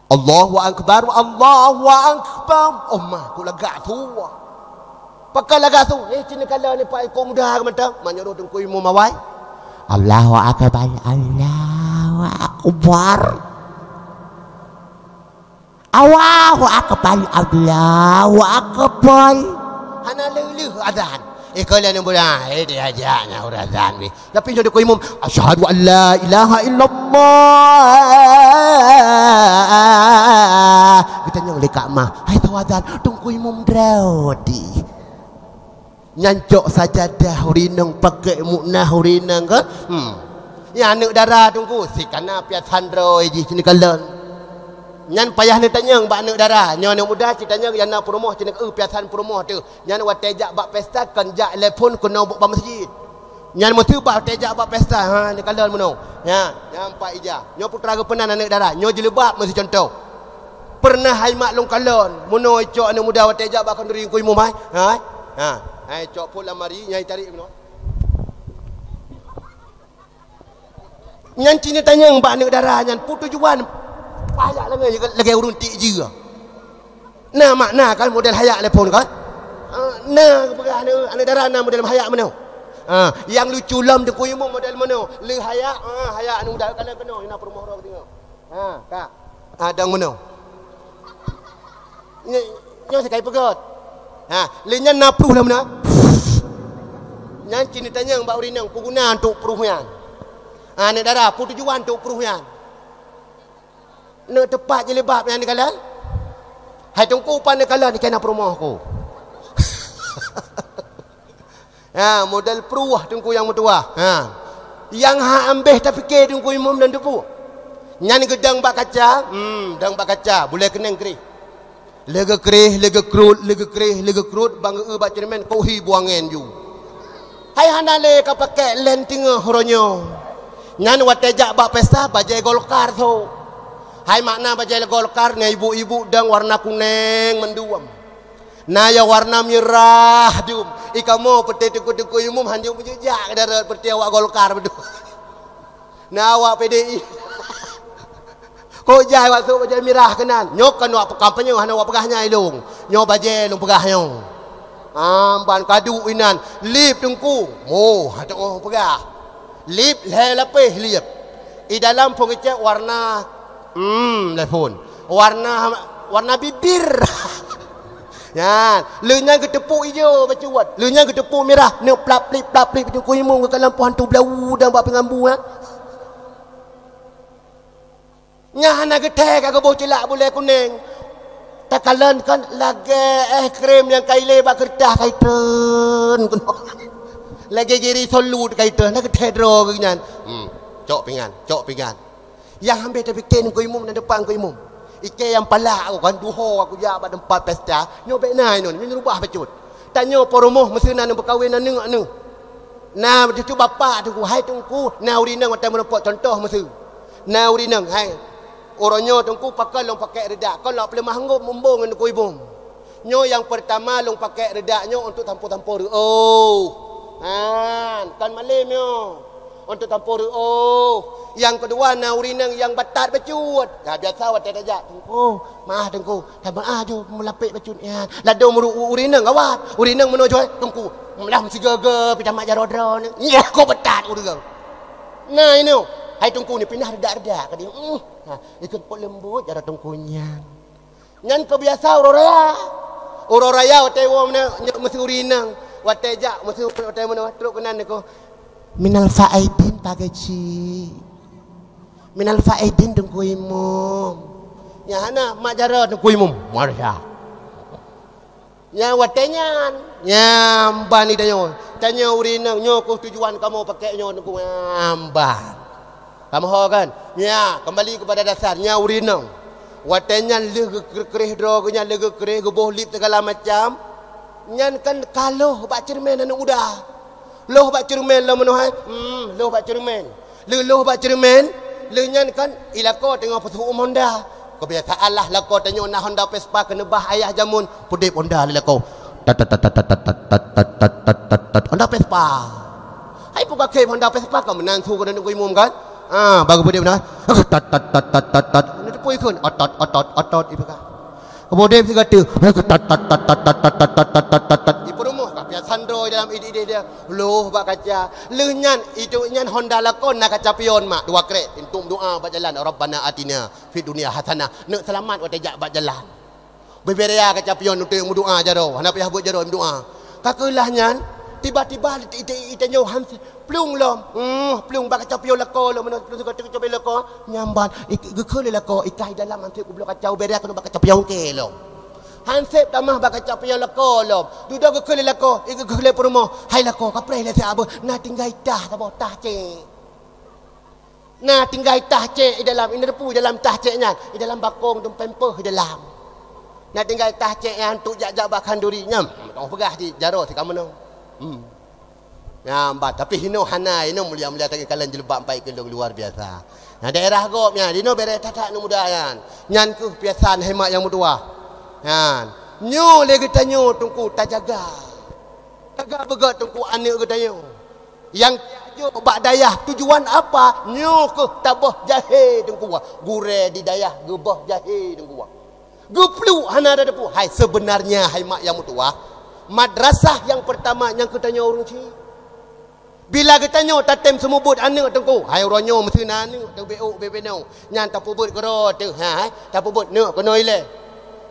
Allahu Akbar, Allahu Akbar. Oh ma, kok lagak su. Pakon lagak su? Eh, cit neukalon nibak ikôt muda keu mantong. Meunyoe Teungku Imum awai. Allahu Akbar, Allahu Akbar. Allahu Akbar, Allahu Akbar. Hana lheueh-lheueh azan. Eh, kalau ni muda, eh, diajak nyan ureueng azan weh. Tapi nyoe Teungku Imum, "Asyhadu an la ilaha illallah." Geutanyong lé Kak Mah, "Hai, soe azan?" Teungku Imum droe di. Nyan cok sajadah ureueng inong, pakèk muknah ureueng inong kan? Hmm. Nyan aneuk dara Teungku, si kana piasan droe jih sini kalon. Nyan payah neutanyong bak aneuk dara. Nyoe aneuk muda cit tanyong nyang na peurumoh, cit neuk eu piasan peurumoh teuh. Nyan watèe jak bak pesta, kon jak lé phôn, keunoe bak meuseujid. Nyan meuteubak watèe jak bak pesta, ha, neukalon meunoe. Ha, nyan pat ija. Nyoe putra geupeunan aneuk dara. Nyoe jilbab meusicontoh. Peureunah hai mak lôn kalon, meunoe cok aneuk muda watèe jak bak khanduri Teungku Imum hai. Ha? Ha. Hai cok phôn lam ari, nyang tarék meunoe. Nyan cit neutanyong bak aneuk dara nyan, peue tujuan? Payah lagèe, lagèe ureueng tiek jeue. Na makna kan model hayak lé phôn kan? Ah, na geupeugah aneuk, aneuk dara na model hayak meunoe. Ah, nyang lucu lom Teungku Imum model meunoe. Lheueh hayak, ah, hayak aneuk muda kalon keunoe, na peurumoh droe geudeungö. Ha, ka. Ha, dong meunoe. Nyoe, nyoe sikai peugöt. Ha, lé nyan na pruh lom na. Nyan cit neutanyong bak ureueng inong, peue guna untuk pruh nyan? Ha, aneuk dara, peue tujuan untuk pruh nyan? Neuk teupat jilbab nyan dikalon? Hai Teungku, pan neukalon, dikena peurumoh ku. Ha, model pruh Teungku nyang meutuwah. Ha. Nyang hana ambéh tapike Teungku Imum dan teupeu. Nyan geudong bak kaca, hmm, dong bak kaca, bulèe keunong kreh. Lheueh geukreh, lheueh geukrot, lheueh geukreh, lheueh geukrot, ban geu-eu bak ceureumen, kohi buangén ju. Hai hana lé ka pakèk lén teungoh uroe nyoe. Nyan watèe jak bak pesta bajèe Golkar tho. Hai makna bajèe Golkar, na ibu-ibu dong warna kunèng mandum. Na nyang warna mirah dum. I kamoe peuté Teungku-teungku Imum hanjeuet meujak-jak keu darat peuté awak Golkar beudôh. Na awak P D I. Kok jai awak sôk bajèe mirah keunan. Nyoe kan awak peukampanye hana awak peugah nyan ilông. Nyoe bajèe lôn peugah nyoe. Amban kadu inan. Lip Teungku. Moh, hana teu'oh peugah. Lip lhèe lapéh lip. I dalam phôn geucék warna, hmm, lhèe phôn. Warna, warna bibir. Nyan, lheueh nyan geuteupuk ijo bacut. Lheueh nyan geuteupuk mirah, neuk plap-plip, plap-plip Teungku Imum geukalon poh hantu blau dan bak pingambu, ha. Nyan hana geuthèe ka geuboh ceulak bulèe kunèng. Takalon kan lagèe eh krem nyang ka ilé bak keureutah ka itreun keunoe. Lagèe jiri solut ka itreun, hana geuthèe droe geuh nyan. Hmm, cok pingan, cok pingan. Nyang hana tapike Teungku Imum dan depan Teungku Imum. Ikei nyang palak aku kan duho aku jak bak teumpat pesta. Nyoe bèk na inong, nyoe rubah bacut. Tanyoe po rumoh meuseu na neumeukawen aneuk-aneuk. Na cucu bapak Teungku, hai Teungku, na ureueng inong watèe meurumpok contoh meuseu. Na ureueng inong, hai. Uroe nyoe Teungku pakon lôn pakèk reudak, kon lôn peuleumah anggôp mumbông ngon Teungku Imum. Nyoe nyang peurtama lôn pakèk reudak nyoe untuk sampoe-sampoe reuôh. Han, kon malém nyoe. Untuk sampoe reuôh. Nyang keudua na ureueng inong nyang batat bacut. Nah, biasa watèe tajak, "Teungku, maah Teungku, tameu'ah ju meulapèk bacut nyan." Ladôm uru-, u-, ureueng inong gawat. Ureueng inong meunoe joi, "Teungku, meulah meusigoe-goe pih tamat jaroe droeneuh." Nyan kok batat ureueng. Nah, inoe, hai Teungku ni pinah reudak-reudak ka di. Hmm. Nah, ikôt pot leumbot jaroe Teungku nyan. Nyan keubiasa uroe raya. Uroe raya watèe woe meunan, nyoe meuseu ureueng inong. Watèe jak, meuseu watèe meunan, trok keunan niko. "Minal faidin Pak Geuchik. Minal faidin Teungku Imum." Nyan hana, mak jaroe Teungku Imum. Malaysia. Nyan watèe nyan. Nyan ban tanyoe. Tanyoe ureueng inong, nyoe keuh tujuan kamoe pakèk nyoe Teungku. Nyan ban. Kamoe ho kan? Nya, kembali kepada dasar. Nya ureueng inong. Watèe nyan lheueh geukreh-kreh droe geuh nyan, lheueh geukreh, geuboh lip segala macam. Nyan kan ka lhôh bak ceureumen aneuk muda. Lhôh bak ceureumen lom meunoe hai. Hmm, lhôh bak ceureumen. Lheueh lhôh bak ceureumen, lheueh nyan kan i lakoe teungoh peusuh Honda. Kebiasaan lah lakoe tanyoe na Honda Vespa keuneubah ayah jameun, peudeb Honda lé lakoe. Tat, tat, tat. Honda Vespa. Hai peue ka khém Honda Vespa ka meunan su keuneuk imum kan? Ah, baru peudeb na. Tat, tat, tat. Neuteupeue ikheun. Otot, otot, otot, ipeugah. Kemudian sigoe teuk. Tat, tat, tat. Di peurumoh ka piasan droe dalam idéh-idéh dia. Loh bak kaca. Lheueh nyan, itu nyan Honda lakoe na kaca pion mak. Dua krek. Intum doa bak jalan. Rabbana atina fid dunya hasanah. Neuk seulamat watée jak bak jalan. Beuberea kaca pion untuk meudoa jaroe. Hana payah buet jaroe meudoa. Ka keulah nyan, tiba-tiba ite-, ite-, itanyoe han plueng lom. Hmm, plueng bak kaca pion lakoe lom, meunan plueng sigoe teuk kaca pion lakoe. Nyamban, ik-, geukheun lé lakoe, ikai dalam han sép geubloe kaca, ubérea keunoe bak kaca pion keu lom. Han sép tamah bak kaca pion lakoe lom. Dudoe geukheun lé lakoe, i geukheun lé peurumoh. Hai lakoe, kapreh lé siat beuh, na tinggai tah saboh, tah cek. Na tinggai tah cek i dalam, ineureupu i dalam tah cek nyan, i dalam bakong dum pampers i dalam. Na tinggai tah cek nyan tu jak-jak bak khanduri nyan. Tong peugah di jaroe si ka meunoe. Hmm. Nyan ban, tapi hinoe hana, hinoe mulia-mulia tanggée kalon jilbab empat kilo luar biasa. Nah, daerah gob nyan, hinoe bereh that-that aneuk muda nyan. Nyan keuh piasan hai mak nyang meutuwah. Nyan. Nyoe lé geutanyoe teungku tajaga. Taga beugét teungku aneuk geutanyoe. Nyang jok bak dayah tujuan apa? Nyoe keuh taboh jahé teungku. Gurée di dayah geuboh jahé teungku. Geupluek hana ada teupeu. Hai, sebenarnya, hai mak nyang meutuwah, madrasah nyang pertama nyang keu tanyoe ureuëng chik. Bila geutanyoe tatem seumeubeuet aneuk teungku, hai uroe nyoe meuseue na aneuk teubiet ôk beubiet nyoe, nyan tapeubeuet keudroe teuh, ha, hai, tapeubeuet neuk keunoe ilée.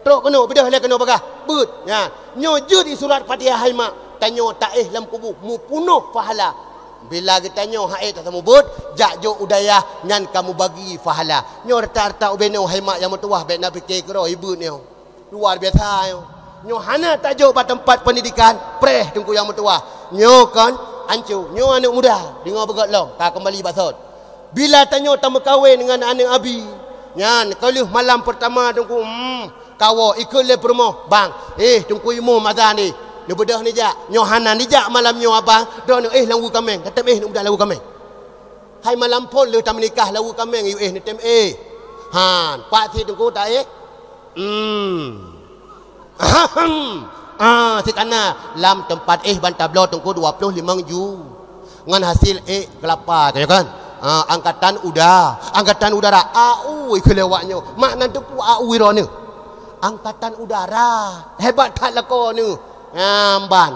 Trok keunoe, beudôh ilée keunoe bagah, beuet. Nyan, nyoe jeuet di surat Fatihah hai mak, tanyoe taéh lam kubu, meupunoh pahala. Bila geutanyoe hana éh taseumubeuet, jak jok u dayah nyan ka mubagi pahala. Nyoe rata-rata ubé nyoe hai mak nyang meutuwah bék na pike keudroe ibeut nyoe. Luar biasa nyoe. Nyoe hana tajok bak teumpat pendidikan, preh teungku nyang meutuwah. Nyoe kon ancu, nyoe aneuk muda, deungoe beugét lom, ka keumbali bak sot. Bila tanyoe tameukawen ngon aneuk abi, nyan ka lheueh malam peurtama teungku, hmm, kawoe ikheun lé peurumoh, "Bang, éh, teungku imum azan éh, neubeudôh neujak." "Nyoe hana neujak malam nyoe abang, droeneuh éh lam wu kaméng, tatem éh aneuk muda lam wu kaméng." Hai malam phon lheueh tameunikah lam wu kaméng yue éh neutem éh. Han, pat sit teungku ta éh. Hmm. Ahem. Ah, sit kana lam teumpat éh ban tabloe teungku dua ploh limong ju. Ngon hasil ék keulapa, ka nyoe kan? Ah, angkatan uda-, angkatan udara. A U ikheun lé awak nyoe. Mak nan teupeu A U droeneuh. Angkatan udara. Hebat that lakoe neuh. Nyan ban.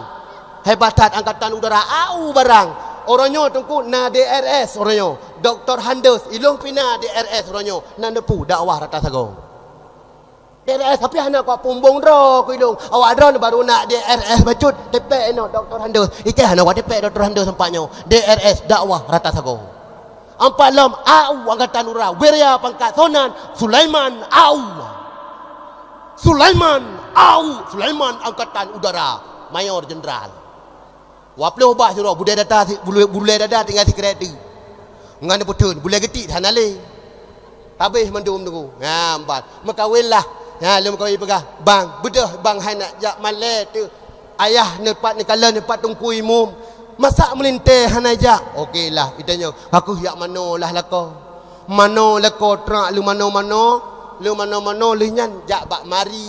Hebat that angkatan udara A U barang. Uroe nyoe teungku na D R S uroe nyoe. Doktor Handus, ilong pih na D R S uroe nyoe. Nan teupeu dakwah rata sagoe. D R S tapi hana kuat pumbong droe keu ilong. Awak droeneuh baru na D R S bacut, tipék inoe Doktor Handus. Ikei hana kuat tipék Doktor Handus sempat nyoe. D R S dakwah rata sagoe. Ampat lom A U angkatan udara, Wirya pangkat Sonan, Sulaiman A U. Sulaiman A U, Sulaiman angkatan udara, mayor jenderal. Dua ploh bah sidroe, bulée dada si-, bulée, bulée dada tinggai sikrek teuk. Ngon peuteun, bulée geutik hana lé. Habéh mandum teungku. Nyan ban. Meukawen lah. Nyan lôn meukawen peugah, "Bang, beudôh bang hai nak jak malée teuh. Ayah neupat neukalon neupat teungku imum. Masa meulintée hana jak?" Oke lah, geutanyoe. Ka keuh jak manoe lah lakoe. Manoe lakoe trak lé manoe-manoe, lé manoe-manoe lheueh nyan jak bak mari.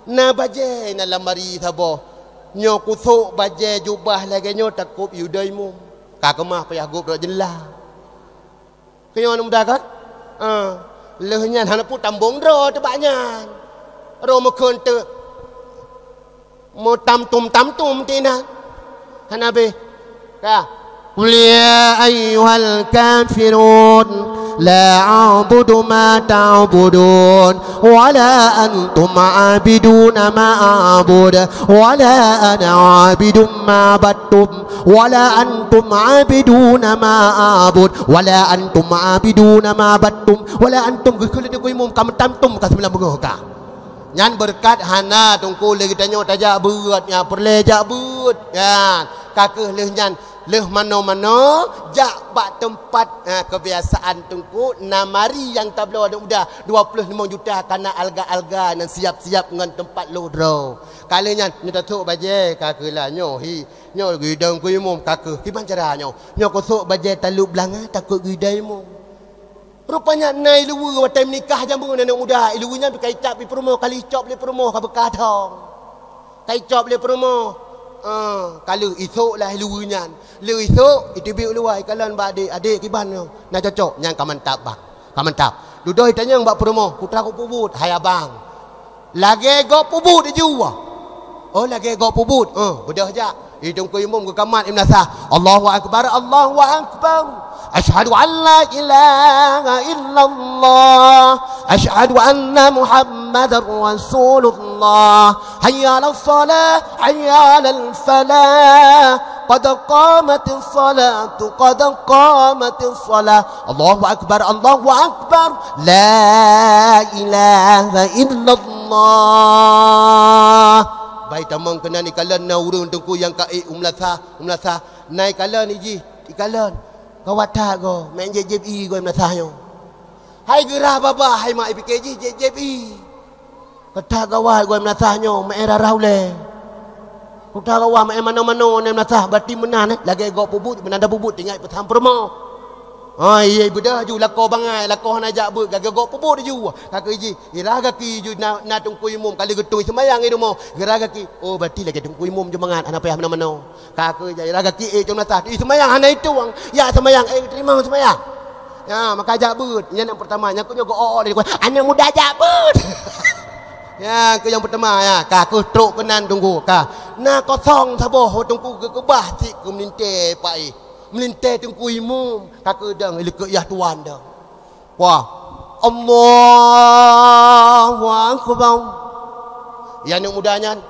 Na bajée na lam mari saboh. Nyoe kusok bajée jubah lagée nyoe takop yue dai mum. Ka keumah payah gop rot jeunlah. Keu nyoe aneuk muda kan? Ah, lheueh nyan hana peue tambong droe teuh bak nyan. Roh meukheun teuh. Meutamtum-tamtum tinan. Hana beh. Ka. قل يا أيها الكافرون لا أعبد ما تعبدون ولا أنتم عابدون ما أعبد ولا أنا عابد ما عبدتم ولا أنتم عابدون ما أعبد ولا أنتم عابدون ما عبدتم ولا أنتم. Geukheun lé teungku imum ka meutamtum ka seubilang beungoh ka. Nyan beureukat hana teungku lé geutanyoe tajak beuet, nyan peureulée jak beuet. Nyan, ka keuh lheueh nyan, lheueh manoe-manoe, jak bak teumpat, ha, keubiasaan teungku, na mari nyang tabloe aneuk muda, dua ploh limong juta kana alga-alga nyang siab-siab ngon teumpat lhôh droe. Ka lheueh nyan, nyoe tasok bajée, ka keuh lah nyoe, hi, nyoe geudong keu imum, ka keuh, kiban cara nyoe? Nyoe kusok bajée taleueb beulanga, takot geudong imum. Rupanya na i luwa watèe meunikah jameun aneuk muda, i luwa nyan ka icap lé peurumoh, ka icop lé peurumoh ka beukah thong. Ka icop lé peurumoh, ah, ka lheueh isôk lah i luwa nyan. Lheueh isôk, iteubiet u luwa, ikalon bak adék, "Adék, kiban nyoe? Na cocok?" Nyan ka mantap bang. Ka mantap. Dudoe itanyong bak peurumoh, "Putra gob peubuet?" "Hai abang." "Lagèe gob peubuet ju." "Oh, lagèe gob peubuet." "Oh, beudôh jak." Di teungku imum geukamat i meunasah. "Allahu akbar, Allahu akbar. Asyhadu an la ilaha illallah. Asyhadu anna Muhammadar Rasulullah. Hayya 'alas shalah, hayya 'alal falah. Qad qamatis salatu, qad qamatis shalah. Allahu akbar, Allahu akbar. La ilaha illallah." Bah itamong keunan ikalon na ureueng teungku nyang ka ék u meunasah, u meunasah. Na ikalon i jih, ikalon. Gawat that goe, meu'en jieb-jieb ie goe i meunasah nyoe. Hai geurhah babah, hai mak ipike jih jieb-jieb ie. Ka that gawat goe i meunasah nyoe, meu'en rara ulèe. Ka that gawat meu'en manoe-manoe nyan i meunasah, berarti meunan, eh. Lagèe gob peubuet, meunan dak peubuet, tinggai peusan peurumoh. Ha, iya, beudôh ju lakoe bangai, lakoe hana jak beuet, lagèe gob peubuet ju. Ka keuh jih, irah gaki ju na, na teungku imum, ka lheueh geutung seumayang i rumoh. Irah gaki, oh, berarti lagèe teungku imum ju mangat, hana payah manoe-manoe. Ka keuh jai, irah gaki ék cok meunasah. Ih, seumayang hana itong. Ya seumayang, ék teurimong seumayang. Ya, maka jak beuet. Nyan nyang peurtama, nyang keunyoe geu-o-o lé, aneuk muda jak beuet. Ya, keu nyang peurtama, ya, ka keuh trok keunan teungku, ka. Na kosong saboh, teungku geukeubah cit keu meulintèe paih. Meulintèe teungku imum, ka keuh dong, ileukeuk yah tuan dong. Wah. Allahu akbar. Ya aneuk muda nyan.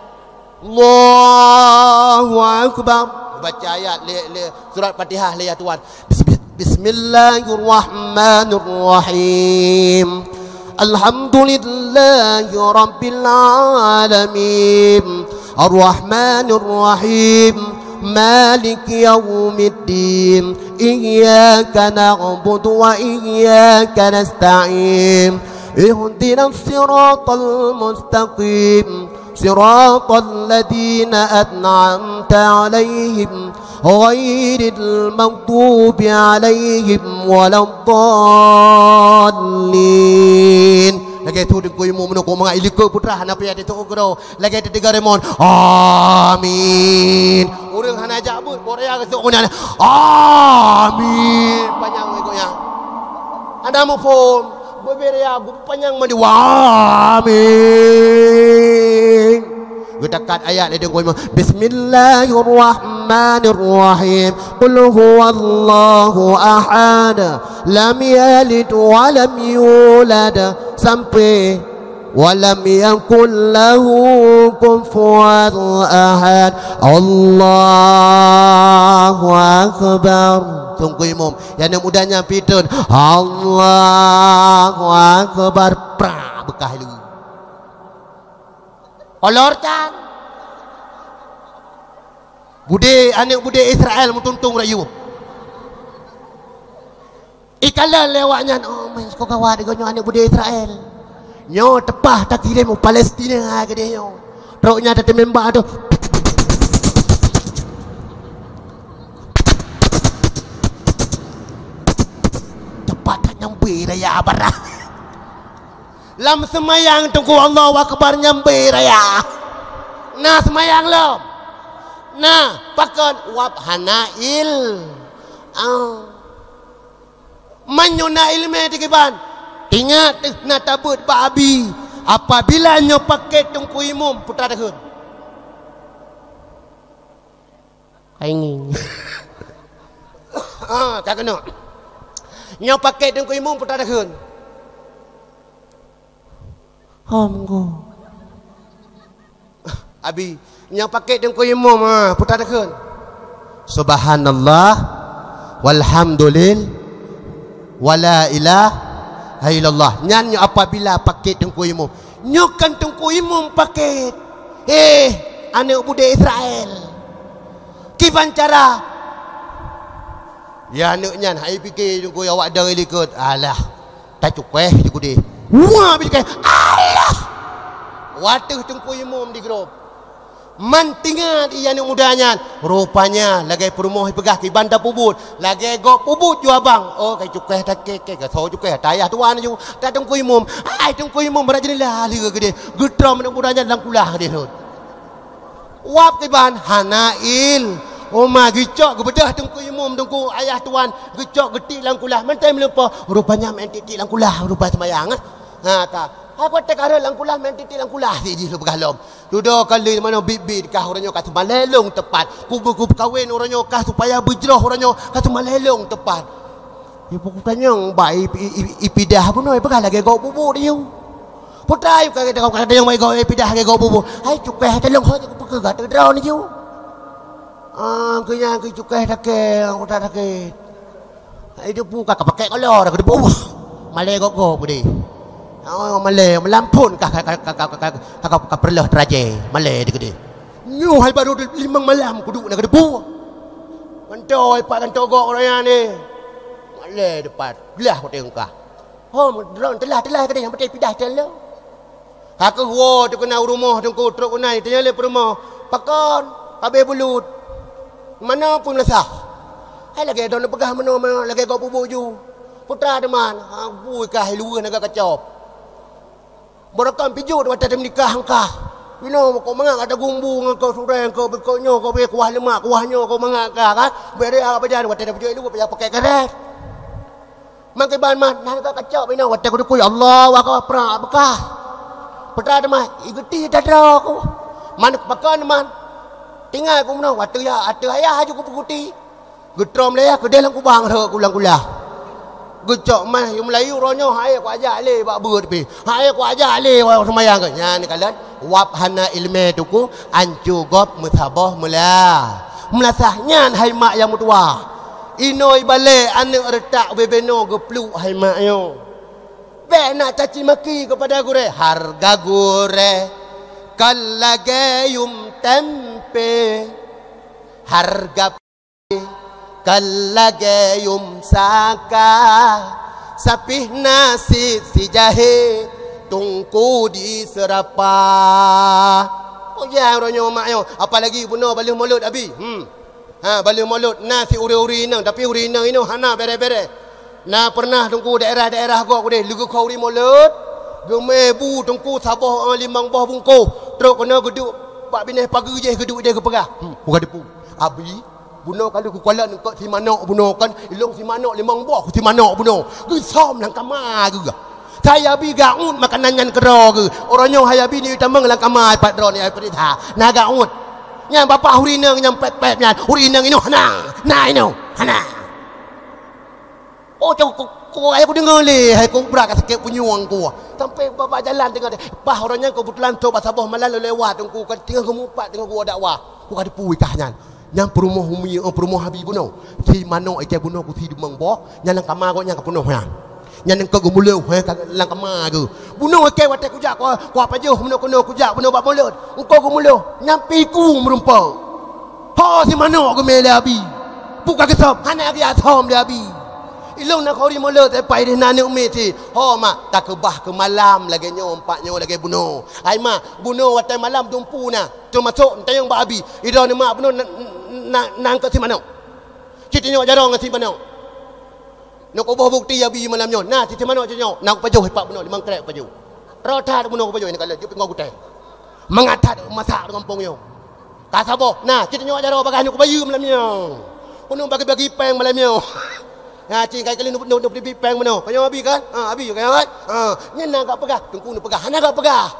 Allahu akbar. Baca ayat lé, lé surat Fatihah lé ya tuan. Bismi-, bismillahirrahmanirrahim. Alhamdulillahi rabbil alamin. Arrahmanirrahim. Maliki yaumiddin. Iyyaka na'budu wa iyyaka nasta'in. Ihdinas siratal mustaqim. Siratal ladzina an'amta 'alaihim ghairil maghdubi 'alaihim waladdallin. Lagèe tu teungku imum meunurot mangat ilikeue putra hana payah diteu'oh keudroe. Lagèe teudeungoe remon. Amin. Ureueng hana jak beuet, boh raya geusok keunan. Amin. Panyang ikot nyan. Hana muphom. Bubé raya geupanyang mandua. Amin. Geutakat ayat lé teungku imum. Bismillahirrahmanirrahim. Qul huwallahu ahad. Lam yalid wa lam yulad. Sampai "Wa lam yakul lahu kufuwan ahad." Allahu akbar. Teungku imum, ya aneuk muda nyan piton. Allahu akbar. Pra, beukah lé. Olor can. Budé, aneuk budé Israel meutuntong rayeuk. Ikalon lé awaknyan, "Oh, meusko gawat, geuh nyoe aneuk budé Israel. Nyoe teupah takirém u Palestina keudéh nyoe. Trok nyan tateumembak tu." Teupah tanyong bui raya barang. Lam seumayang teungku Allahu Akbar nyambe raya. Na seumayang lom. Na, pakon wab hana il. Ah. Meunyoe na ileumèe teukiban, ingat teuh na tabeuet bak Abi. Apabila nyoe paket teungku imum, putra takheun. Kainging. Ah, ka keunoe. Nyoe paket teungku imum putra takheun. Hom go. Abi, nyoe paket teungku imum, ah, putra takheun. Subhanallah, walhamdulillah, wala ilaha illallah. Nyan nyoe apabila paket teungku imum. Nyoe kan teungku imum paket. Eh, aneuk budé Israel. Kiban cara? Ya aneuk nyan, hai pike teungku awak dang ilikot. Alah, tacukéh di kudé. Wah, bit kai. Alah! Wateuh teungku imum di grop. Man teuingat ia aneuk muda nyan, rupanya lagée peurumoh ipeugah kiban tapeubuet, lagée gob peubuet ju abang. Oh, kai cukéh takek, kai gasoe cukéh, tayah tuan ju, ta teungku imum. Ai teungku imum brat jeunela lé geudeh, geutrom aneuk muda nyan lam kulah geudeh rhot. Wab kiban hana il. Oma geucok geubeudôh teungku imum, teungku ayah tuan geucok geutik lam kulah, mantong meulumpoe. Rupanya meu'en tiek-tiek lam kulah, rupa seumayang, eh. Ha, ka. Hai watée ka rhot lam kulah, meu'en tiek-tiek lam kulah, si jih lôn peugah lom. Dudoe ka lheueh manoe biet-biet kah uroe nyoe ka seumalée lôn teupat. Kubu-kubu kawen uroe nyoe kah supaya beujroh uroe nyoe ka seumalée lôn teupat. Ibu kutanyong bak i, i, i, ipidah bunoe, ipeugah lagée gob bubu diyu. Putra ayu ka, ka, ka, ka tanyong bak i gob ipidah lagée gob bubu. Hai cukéh talong ho, kupeugah teudroe niyu. Ah, keu nyan keu cukéh takée, anggota takée. Hai debu ka, ka pakek kolor, ka debu. Malée gob-gob geudeh. Oh, malée, meulampon ka, ka, ka peureulôh teuraje. Malée di geudeh. Nyoe hai barô limong malam kuduek na ka debu. Gantoe, hai pat gantoe gob ureuëng nyan ni. Malée dipat, blah watée engkah. Hom, droe teulah-teulah keudeh nyang penting pidah teuh lom. Ka kheueh woe teuh keunan u rumoh teungku, trok keunan itanyong lé peurumoh, "Pakon, ka abéh bulut? Manoe pun meulasah?" Hai lagée droeneuh peugah manoe, manoe lagée gob bubu ju. Putra teuma, ha, bui kah luweuh naga kacop. Beureukan pijot watée tameunikah engkah. Inoe kok mangat ka tagumbu ngon kau surée, kau beukok nyoe, kau beu kuah leumak, kuah nyoe, kau mangat kah, kan? Beri apa jan watée tapijot luweuh payah pakai karet. Mangkeban mah, nah ka kacok inoe watée kudeukui, Allahu Akbar, prak beukah. Peutrat mah, igeuti tadroe ku. Man pakon man. Tinggai ku meunoe, watée ya, ateueh ayah aju kupeuguti. Geutrom lé ayah keudeh lam kubang rhot kulang kulah. Geucok mah, yue Meulayu uroe nyoe, hai ku ajak lé bak beuet pih. Hai ku ajak lé bak seumayang keu. Nyan kalon, wab hana iéleumé teungku, ancu gob meusaboh meula. Meulasah nyan hai mak nyang meutuwah. Inoe ibalek aneuëk reutak bubena geupluek hai mak nyoe. Bék na caci maki keupada gurée. Hareuga gurée kon lagée yuem tempe. Hareuga pih kon lagée yuem saka. Sapih nasi sijahé teungku di seurapa. Oh ya, uroe nyoe mak nyoe, apalagi bunoe bak lheueh mulod abi. Hmm. Ha, bak lheueh mulod na si uri-uri inong, tapi uri inong inoe hana bere-bere. Na pernah teungku daerah-daerah gob udeh leugeukho uri mulod, geumé bu teungku saboh, eh, limong boh bungkôh, trok keunoe geuduek bak binéh pageue jih geuduek ideh geupeugah, "Hmm, buka depu. Abi, bunoe ka lheueh kukalon eungkôt si manok bunoe kon, ilong si manok limong boh si manok bunoe. Geusöm lam kama geuh." Hai abi, gaut makanan nyan keudroe geuh. Uroe nyoe hai abi, ni tamong lam kama pat droe ni, ai peurintah. Na gaut. Nyan babah uri inong nyang pép-pép nyan. Uri inong inoe hana. Na inoe hana. Oh, cok, ku, ku, ai kudeungoe lé, hai ku brat ka sakét punyueng ku. Sampai babah jalan teungoh, bah uroe nyan keubeutulan trok bak saboh malam lewat teungku, ka teungoh geumupat teungoh geuwoe dakwah. Ku ka depu ikah nyan. Nyan peurumoh umi, eh, peurumoh abi bunoe. Si manok ikée bunoe ku si limong boh, nyan lam kama gobnyan ka peunoh nyan. Nyan eungkôt geumuloh, he, ka lam kama geuh. Bunoe ikée watée kujak, ku, kupajoh bunoe keunoe kujak bunoe bak mulod. Eungkôt geumuloh, nyan pih ku meurumpok. Ho si manok geumé lé abi. Buka geusöm, hana geujak söm lé abi. Ilong na kuri mulod, eh, pai deh na aneuk miet si. Ho mak, takeubah keu malam lagée nyoe, empat nyoe lagée bunoe. Hai mak, bunoe watée malam dumpu na. Teumasok neutanyong bak abi, "Idroe neuh mak bunoe na, na, na eungkôt si manok? Cit tunyok jaroe ngon si manok. Neukuboh bukeuti abi malam nyoe, na si manok cit tunyok, na kupajoh ipak bunoe limong krek kupajoh. Rot that bunoe kupajoh nyan ka lheueh jeuet pinggong gutée. Mangat that masak di gampông nyoe. Ka saboh, na cit tunyok jaroe bagaih neukubayeue malam nyoe. Bunoe bagi-bagi péng malam nyoe." Ha, cit kai kali nup-, nup-, nup-, péng bunoe. Kanyang abi kan? Ha, abi kanyang kan? Ha, nyan na gak peugah, teungku neupeugah, hana gak peugah.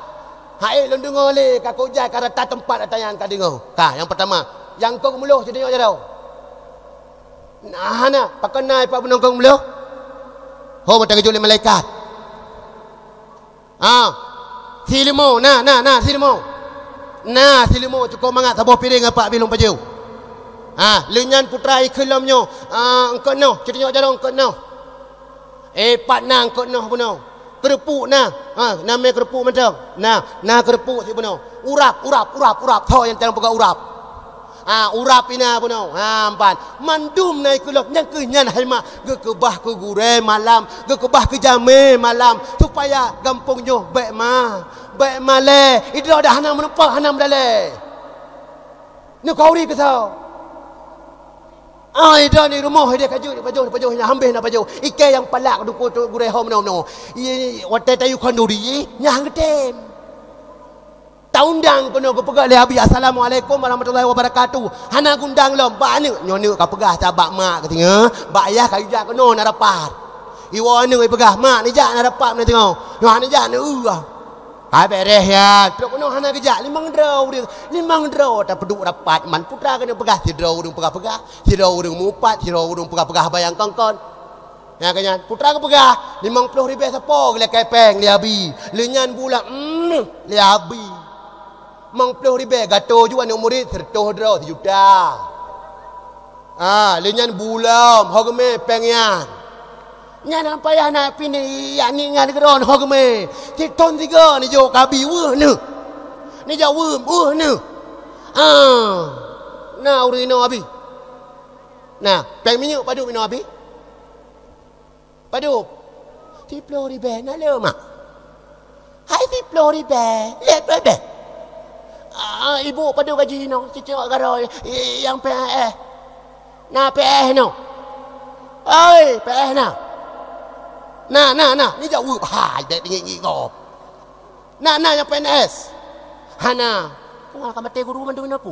Hai, lôn deungoe lé, ka kujak ka rata teumpat ata nyan ka deungoe. Ka, nyang peurtama, nyang keu geumuloh, cit tunyok jaroe. Nah, hana, pakon na ipak bunoe keu geumuloh? Ho, meuteujeuet lé malaikat. Ha, si leumo, na, na, na, si leumo. Na, si leumo, cukôp mangat saboh piréng apak bilong pajoh. Ha, lheueh nyan putra ikheun lom nyoe, ha, eungkôt noh, cit tunyok jaroe eungkôt noh. Eh, pat na eungkôt noh bunoe. Keureupuk na. Ha, na mé keureupuk mantong. Na, na keureupuk si bunoe. Urap, urap, urap, urap. Soe nyang tang peugah urap? Ha, urap ina bunoe. Ha, empat. Mandum na ikheun lom. Nyang keuh nyan hai mak geukeubah keu gurée malam, geukeubah keu jamé malam, supaya gampông nyoe bék ma, bék malée. Idroe dah hana meurumpok, hana meudalée. Neukhauri keu soe? Ai, droeneuh di rumoh, ideh ka jeuet, pajoh, pajoh, na hambeh, na pajoh. Ikei nyang palak duku tu gurée ho meunoe-meunoe. I, watée tayue khanduri, nyang geutem. Taundang keunoe geupeugah lé Abi, "Assalamualaikum warahmatullahi wabarakatuh." Hana geuundang lom, bak aneuk. Nyoe neuk ka peugah sabak mak geutingoe, bak ayah ka ijak keunoe na rapat. Iwoe aneuk ipeugah, "Mak, neujak na rapat meunoe tingoe." Nyoe hana jak, neueu ah. Ka beureh nyan, trok keunoe hana geujak, limong droe ureuëng, limong droe tapeuduek rapat, man putra keuneuk peugah, sidroe ureuëng peugah-peugah, sidroe ureuëng mupat, sidroe ureuëng peugah-peugah haba nyang kon-kon. Nyang keu nyan, putra geupeugah, "Limong ploh ribée sapo geulakée péng lé Abi, lé nyan bulam, mm, lé Abi. Limong ploh ribée gato ju aneuëk murit, seureutôh droe sijuta." Ah, lé nyan bulam, ho geumé péng nyan. Nyan nyang payah na pih ni, yak ni ngan keudroe ho geumé. Sithon sigoe neujok keu Abi weueh neuh. Neujak weueh, weueh neuh. Ah, na ureuëng inoe Abi. Na, péng minyeuk padub inoe Abi? Padub? Siploh ribée na le, Mak. Hai siploh ribée, lhée ploh ribée. Ah, ibu padub gaji inoe, cicok garo i-, i-, nyang P N S. Na P N S inoe. Oi, P N S na. Na, na, na, ni jak weueb hai, dek teungik-ngik gob. Na, na nyang P N S. Hana. Wah, ka maté guru mandum inoe pu.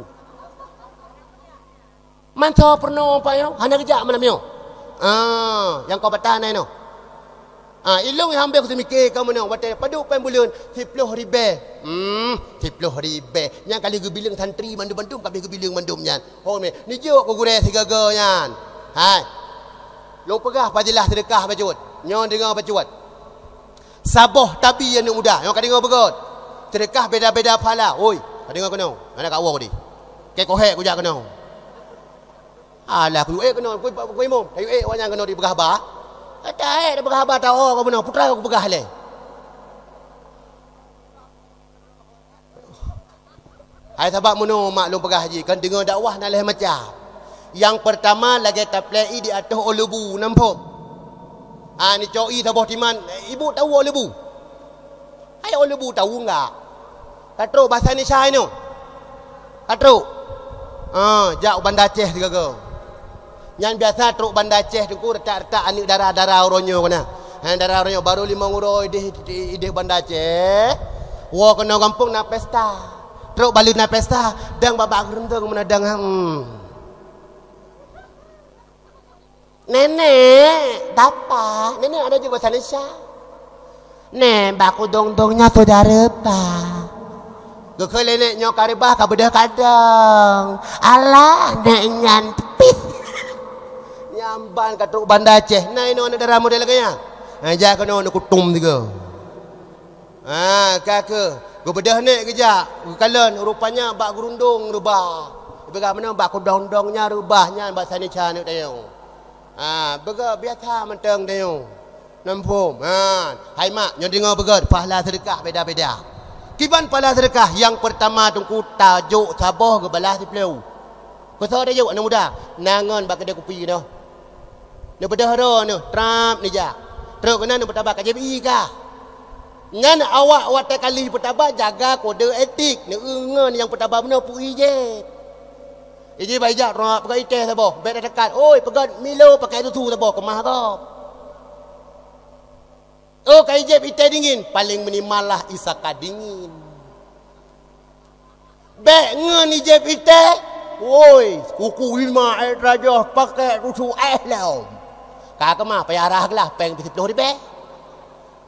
Mantong peurunoe payong, hana geujak malam nyoe. Ah, nyang kau bata na inoe. Ah, ilong nyang hambeh kuteumike kamoe nyoe, watée padub péng buleuen, siploh ribée. Hmm, siploh ribée. Nyang ka lheueh geubileung santri mandum-mandum, ka lheueh geubileung mandum nyan. Ho mé, neujok keu gurée sigoe-goe nyan. Hai. Lôn peugah pajeulaih seudeukah bacut. Nyoe deungoe bacut. Saboh tabi aneuëk muda, nyoe ka deungoe beugöt. Seudeukah beda-beda pahala. Oi, ka deungoe keunoe. Hana ka woe di. Keu kohek kujak keunoe. Alah, kuyue ék keunoe, ku, ku imum. Tayue ék awaknyan keunoe dipeugah haba. Kata ék dipeugah haba, ta-o ka bunoe, putra ku peugah lé. Hai sabab meunoe mak lôn peugah jih, kan deungoe dakwah na lhée macam. Nyang peurtama lagée taplei ié di ateueh ôk leubu, na muphom? Ah, neucok ié saboh timan, ibu tahu ôk leubu? Hai ôk leubu tahu enggak? Ka trok basa Indonesia inoe? Ka trok? Ah, jak u Banda Aceh sigoe-goe. Nyan biasa trok Banda Aceh teungku, retak-retak aneuëk dara-dara uroe nyoe keunan. Hai dara uroe nyoe, barô limong uroe ideh, ideh Banda Aceh. Woe keunoe gampông na pesta. Trok balu na pesta, dang babah geureuntong meunan dang, hmm. Nenek, Bapak, nenek ada juga bahasa Indonesia. Neh, bak kudong-dong nyan saudara, Pak. Geukheun lé nenek nyoe ka reubah, ka beudôh kadang. Alah, nek nyan pih. Nyan ban ka trok Banda Aceh. Na inoe aneuëk dara model lagée nyan. Ha, jak keunoe neukutum tiga. Ha, ka keuh. Geubeudôh nek geujak. Geukalon, rupanya bak geurundong reubah. Geupeugah meunoe bak kudong-dong nyan reubah nyan bak sani ca aneuëk tanyoe. Ha, beugöt biasa mantong tanyoe. Na muphom? Ha, hai mak, nyoe deungoe beugöt, pahala seudeukah beda-beda. Kiban pahala seudeukah, nyang peurtama teungku tajok saboh geubalah siploh. Keu soe tajok aneuëk muda? Na ngon bak keudè kupi keunoe. Neubeudôh droe neuh, trap neujak. Trok keunan neupeutaba ka jieb ié kah. Nyan awak watée ka lheueh peutaba jaga kode etik, neueu ngon nyang peutaba bunoe peu ié jieb. Iji bak ijak droe peugah ié teh saboh, bék teudekat. Oi, peugah milo pakai susu saboh keumah gob. Oh, ka ié jieb ié teh dingin, paléng minimal lah ié saka dingin. Bék ngon ié jieb ié teh, woi, kuku ima ék teujoh pakai susu éh lom. Ka keumah payah rhah glah péng siploh ribée.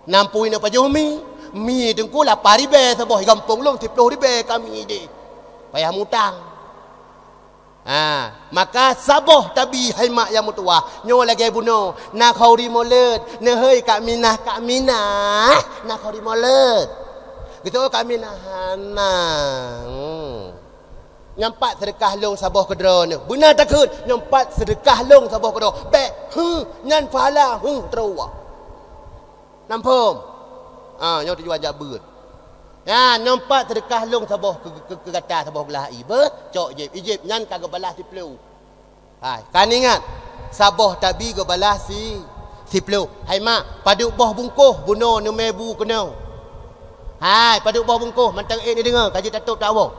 Nam pui na pajoh mi, mi teungku lapan ribée saboh, gampông lôn siploh ribée ka mi deh. Payah mutang. Ha, maka saboh tabi hai mak nyang meutuwah, nyoe lagée bunoe, na khauri mulod, neuhôi Kak Minah, Kak Minah, na khauri mulod. Geutanyoe Kak Minah hana. Hmm. Nyang pat seudeukah lôn saboh keudroe neuh. Beuna takheun, nyang pat seudeukah lôn saboh keudroe. Bék, huh, nyan pahala, huh, teurua. Na muphom? Ah, nyoe tujuan jak beuet. Nyan, nyoe pat seudeukah lôn saboh keu, keu, keu gata saboh glah ié. Beuh, cok jieb, ié jieb nyan ka geubalah siploh. Hai, kan ingat, saboh tabi geubalah si, siploh. Hai mak, padub boh bungkôh bunoe neumé bu keunoe. Hai, padub boh bungkôh mantong ék neudeungoe, ka jeuet tatôb tawoe.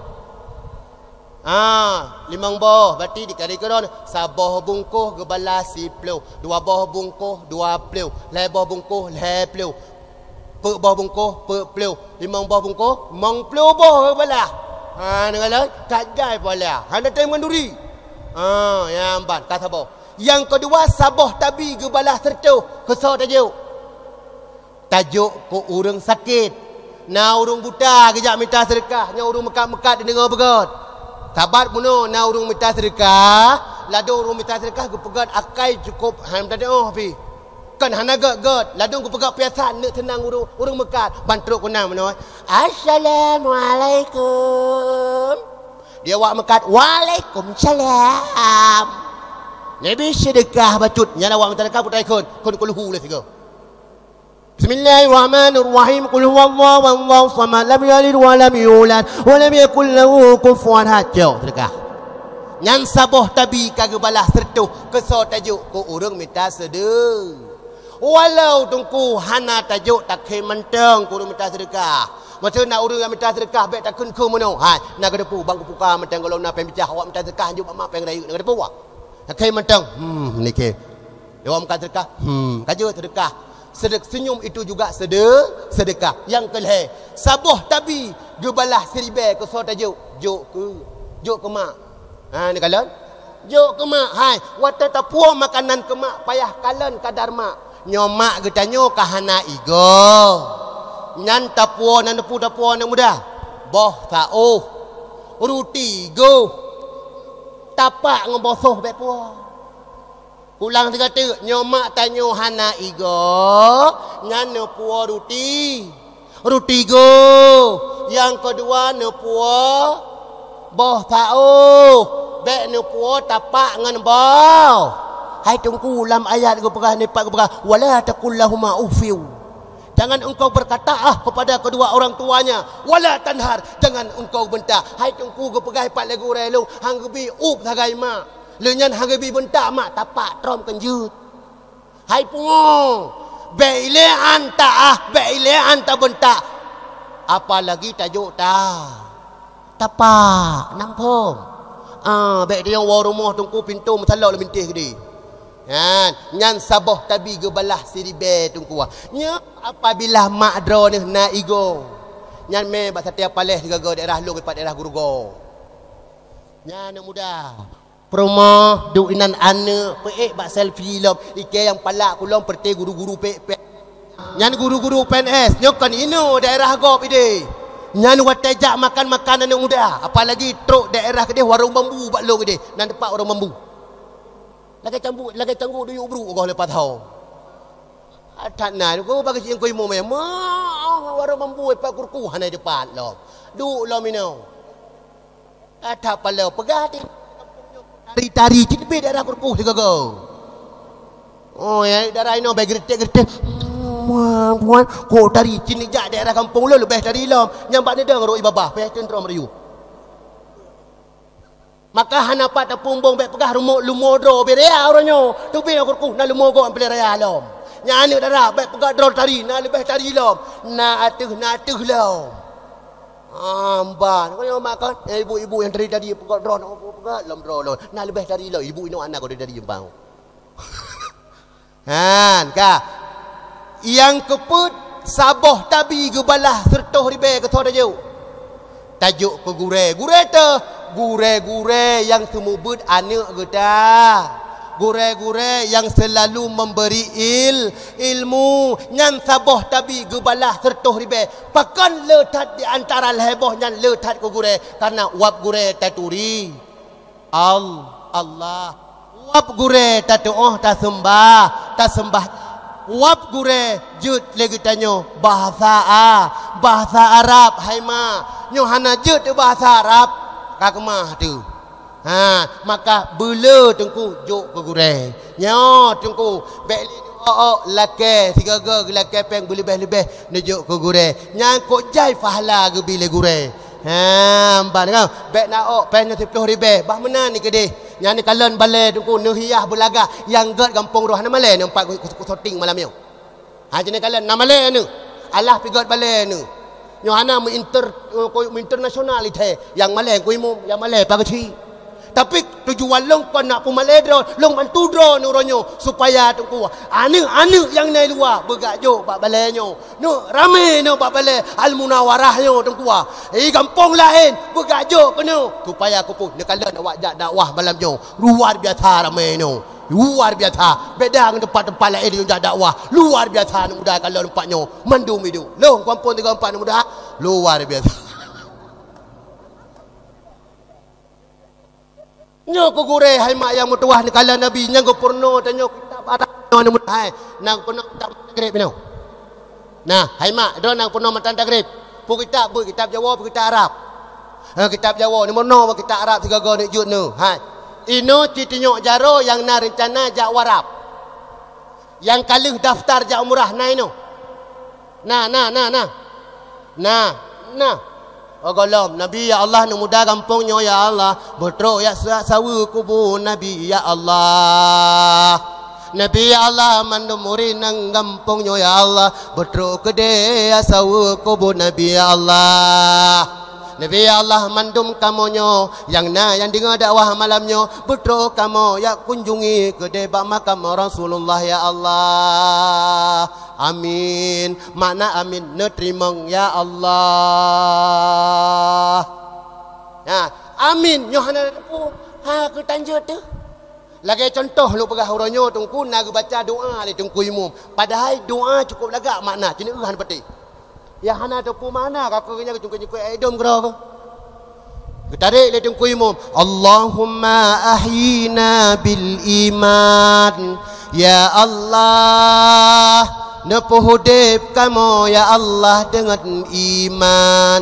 Ah, limong boh, berarti dikali keudroe, saboh bungkôh geubalah siploh, dua boh bungkôh dua ploh, lhèe boh bungkôh lhèe ploh, peuet boh bungkôh peuet ploh, limong boh bungkôh limong ploh boh geubalah. Ha, neukalon, ka jai pahala. Hana tem ngon duri. Ha, nyang ban, ka saboh. Nyang keudua, saboh tabi geubalah siratoh, keu soe tajok? Tajok keu ureueng sakét. Na ureueng buta geujak mita seudeukah, nyoe ureueng meukat-meukat dideungoe beugöt. Sabat bunoe na ureueng mita seudeukah, ladôm ureueng mita seudeukah geupeugöt akai cukôp han tadeuh pih. Kon hana göt-göt, ladôm geupeugöt piasan neuk seunang ureueng, ureueng meukat. Ban trok keunan bunoe, "Assalamualaikum." Di awak meukat, "Waalaikumsalam." Nabi seudeukah bacut, nyan awak mita seudeukah putai kheun, kheun kulhu lé sigoe. Bismillahirrahmanirrahim. Qul huwallahu, Allahu samad, lam yalid wa lam yulad, wa lam yakul lahu kufuwan ahad. Cok, seudeukah. Nyan saboh tabi ka geubalah siratoh, keu soe tajok? Keu ureueng mita seudeu-. Walau teungku hana tajok, takhém mantong keu ureueng mita seudeukah. Maksud na ureueng nyang mita seudeukah, bèk takheun-kheun meunoe. Hai, na geuteupeue bang kupuka mantong gohlom na péng bicah, awak mita seudeukah, hanjeuet bak mak péng rayeuk, na geuteupeue. Takhém mantong. Hmm, nike. Dewa meukat seudeukah. Hmm, ka jeuet seudeukah. Sedek-, senyum itu juga sede-, seudeukah. Nyang keulhèe, saboh tabi geubalah siribèe keu soe tajok? Jok keu, jok keu mak. Ha, neukalon? Jok keu mak. Hai, watèe tapuwoe makanan keu mak, payah kalon kadar mak. Nyoe mak geutanyoe ka hana igoe. Nyan tapuwoe, na neupue tapuwoe aneuk muda? Boh saôh. Ruti goh. Tapak ngon boh soh bèk puwoe. Ulang sigoe teuk, nyoe mak tanyoe hana igoe, nyan neupuwoe ruti. Ruti goh. Nyang keudua neupuwoe boh saôh. Bèk neupuwoe tapak ngon boh. Hai Teungku, lam ayat geupeugah, nibak geupeugah, "Wala taqul lahuma uffin." Jangan engkau berkata ah kepada kedua orang tuanya. "Wala tanhar." Jangan engkau bentak. Hai Teungku, geupeugah pat lé gurèe lôn, han geubi up sagai mak. Lé nyan han geubi beuntak mak, tapak trom kon jeuet. Hai pungo, bèk ilèe an ta-ah, bèk ilèe an tabeuntak. Apalagi tajok ta-, tapak, namphom. Ah, bèk tanyong woe rumoh Teungku, pintoe meusalok lom bintéh keudéh. Nyan, nyan saboh tabi geubalah siribèe Teungku. Nyoe apabila mak droeneuh na igoe. Nyan mé bak Satia Paleh sigoe daerah lôn, pat daerah Geurugoe. Nyan aneuk muda. Peurumoh duek inan aneuk, peuék bak selfie lom, ikèe nyang palak kulom peureuté guru-guru P N S. Nyan guru-guru P N S, nyoe kon inoe daerah gob idéh. Nyan watèe jak makan-makan aneuk muda, apalagi trok daerah keudéh warong bambu bak lôn idéh, nan teupat warong bambu. Lagèe canggu, lagèe canggu duyuek brok goh leupah thô. That na, ku bagi cit nyang ku imum, meuh, warong bambu ipat kuruku hana teupat lom. Duek lom inoe. That paloe peugah di tari-tari cit bit daerah kuruku sigoe. Oh, ya, daerah inoe bèk geuretek-geuretek. Muan, muan, kok tari cit jak daerah kampung lôn leubeh tari lom. Nyang bak neudong rot ié babah, payah teuntrom riuh. Maka hana pat tapeumbong bèk peugah rumoh lumoe droe beureya uroe nyoe. Teubiet kuruku na lumoe gob peureya lom. Nyan aneuk dara bèk peugah droe tari na leubeh tari lom. Na ateueh, na ateueh lom. Amban, kau nyoe makan, eh, ibu-ibu nyang tari tadi peugah droe, peugah lom droe lom. Na leubeh tari lom, ibu inoe aneuk kau dari tadi jembang. Han, ka. Nyang keupeuet, saboh tabi geubalah siratoh ribèe keu soe tajok? Tajok keu gurèe. Gurèe teuh, gurèe-gurèe nyang seumeubeuet aneuk geuta. Gurèe-gurèe nyang seulalu memberi il-, ilmu. Nyan saboh tabi geubalah siratoh ribèe. Pakon le that di antara lhèe boh nyan le that keu gurèe? Kareuna wab gurèe taturi. Al-, Allah. Wab gurèe tatuoh taseumbah, taseumbah. Wab gurèe jeuet lé geutanyoe bahasa A-, bahasa Arab, hai ma. Nyoe hana jeuet bahasa Arab, ka keumah teuh. Ha, maka beuleu Teungku jok keu gurèe. Nyoe Teungku, bèk lé neuok-ok lakèe, sigoe-goe geulakèe pèng beuleubeh-leubeh neujok keu gurèe. Nyan kok jai pahala geubi lé gurèe. Ha, ban deungoe, bèk na ok pèng nyoe siploh ribèe, bah meunan ni keudéh. Nyan ni kalon balèe Teungku neuhiah beulagah, nyang gèt gampông droe hana malèe neuh pat ku-, ku-, kusoting malam nyoe. Ha, jeuet ni kalon na malèe neuh. Alah pi gèt balèe neuh. Nyoe hana meuinter-, meuinternasional ithée. Nyang malée Teungku Imum, nyang malée Pak Geuchik. Tapi tujuan lôn kon nak peumalée droe, lôn bantu droe neuroe nyoe supaya Teungku, aneuëk-aneuëk nyang na luwa beugak jok bak balée nyoe. Nyoe ramé nyoe bak balée Al-Munawarah nyoe Teungku. Di gampông laén beugak jok keunoe supaya keupeue neukalon awak jak dakwah malam nyoe. Luar biasa ramé nyoe. Luar biasa. Beda ngon teumpat-teumpat laén nyang jak dakwah. Luar biasa aneuk muda kalon teumpat nyoe. Mandum iduek. Lôn kuampôn tiga empat aneuk muda. Luar biasa. Nyoe keu gurée hai mak nyang meutuwah neukalon Nabi nyang geupeurunoe tanyoe kitab Arab nyoe aneuk muda hai. Na geupeurunoe kitab Magrib nyoe. Nah, hai mak, droe nyang peunoh matan tagrib. Peue kitab, beuet kitab Jawoe, peue kitab Arab. Ha, kitab Jawoe, ni meunoe bak kitab Arab sigoe-goe neuk jeuet nyoe. Hai. Inoe ci tunyok jaroe nyang na reuncana jak u Arab. Nyang ka lheueh daftar jak umrah na inoe. Na, na, na, na. Na, na. Oh gohlom, Nabi ya Allah, aneuk muda gampông nyoe ya Allah, beutrok jak sa-, saweue kubu Nabi ya Allah. Nabi ya Allah, mandum ureuëng nyang gampông nyoe ya Allah, beutrok keudeh jak saweue kubu Nabi ya Allah. Nabi ya Allah, mandum kamoe nyoe nyang na nyang deungoe dakwah malam nyoe, beutrok kamoe jak kunjungi keudeh bak makam Rasulullah ya Allah. Amin. Makna amin, neuteurimong ya Allah. Ha, amin nyoe hana teupeu, ha, keu tanjeuet teuh. Lagée cuntoh lôn peugah uroe nyoe Teungku na geubaca doa lé Teungku Imum. Padahai doa cukup lagak makna, keuneuk hana patéh. Nyang hana teupeu makna ka keuh nyang jungkét-jungkét idom keudroe keuh. Geutarek lé Teungku Imum, "Allahumma ahyina bil iman." Ya Allah, neupeuhudeb kamoe ya Allah deungon iman.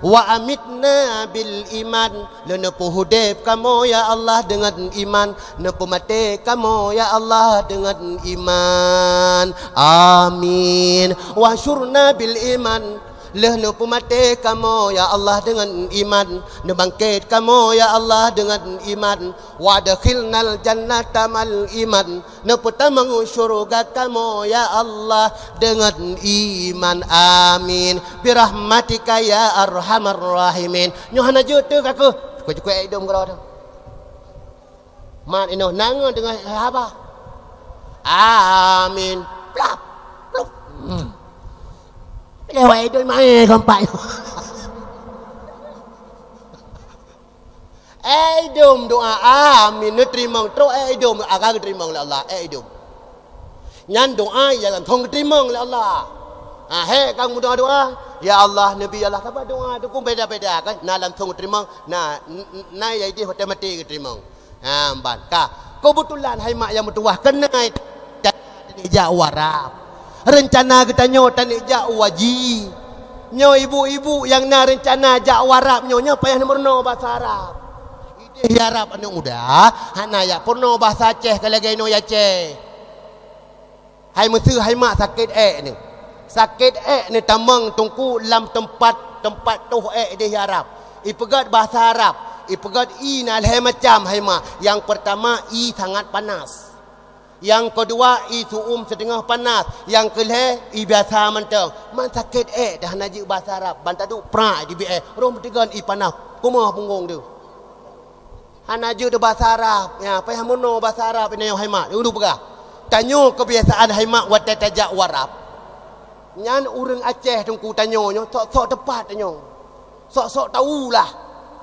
"Wa amitna bil iman." Lé neupeuhudeb kamoe ya Allah deungon iman. Neupeumaté kamoe ya Allah deungon iman. Amin. "Wa syurna bil iman." Lheueh neupeumaté kamoe ya Allah deungon iman, neubangkét kamoe ya Allah deungon iman, wa adkhilnal jannata mal iman, neupeutamong syeuruga kamoe ya Allah deungon iman. Amin. Birahmatika ya arhamar rahimin. Nyoe hana jeuet teuh ka keuh. Cukup-cukup idom keudroe. Mat inoe na ngon teungoh haba. Amin. Plap. Plup. Hmm. Lewat idom mai kompak. Eh, idom doa amin neuteurimong trok, eh, idom akan geuteurimong lé Allah, eh, idom. Nyan doa nyang langsong geuteurimong lé Allah. Ha, hék ka mudah doa, ya Allah, Nabi Allah, saban doa tu pun beda-beda kan, na langsong geuteurimong, na, n-, n-, na nyang ideh watée maté geuteurimong. Ha, ban ka. Keubeutulan hai mak nyang meutuwah keunoe taneuk jak u Arab. Reuncana geutanyoe taneuk jak u haji. Nyoe ibu-ibu nyang na reuncana jak u Arab nyoe, nyoe payah neumeurunoe basa Arab. Ideh Arab aneuk muda hana jak peurunoe basa Aceh ka lagée inoe Aceh. Hai meuseu hai mak sakét ék nyoe. Sakét ék nyoe tamong Teungku lam teumpat, teumpat toh ék ideh Arab. Ipeugét basa Arab, ipeugét ie na lhée macam hai mak. Nyang peurtama ie sangat panas. Nyang keudua ie su'um siteungoh panas. Nyang keulhée ie biasa mantong. Man sakét ék dah hana jeuet basa Arab. Ban taduek prak di biéh. Roh meuteugon ie panas. Kumoh punggong teuh. Hana jeuet basa Arab. Ya, payah meurunoe basa Arab inoe hai mak. Ulôn peugah. Tanyoe keubiasaan hai mak watée tajak u Arab. Nyan ureuëng Aceh Teungku tanyoe nyoe sok-sok teupat tanyoe. Sok-sok tahu lah.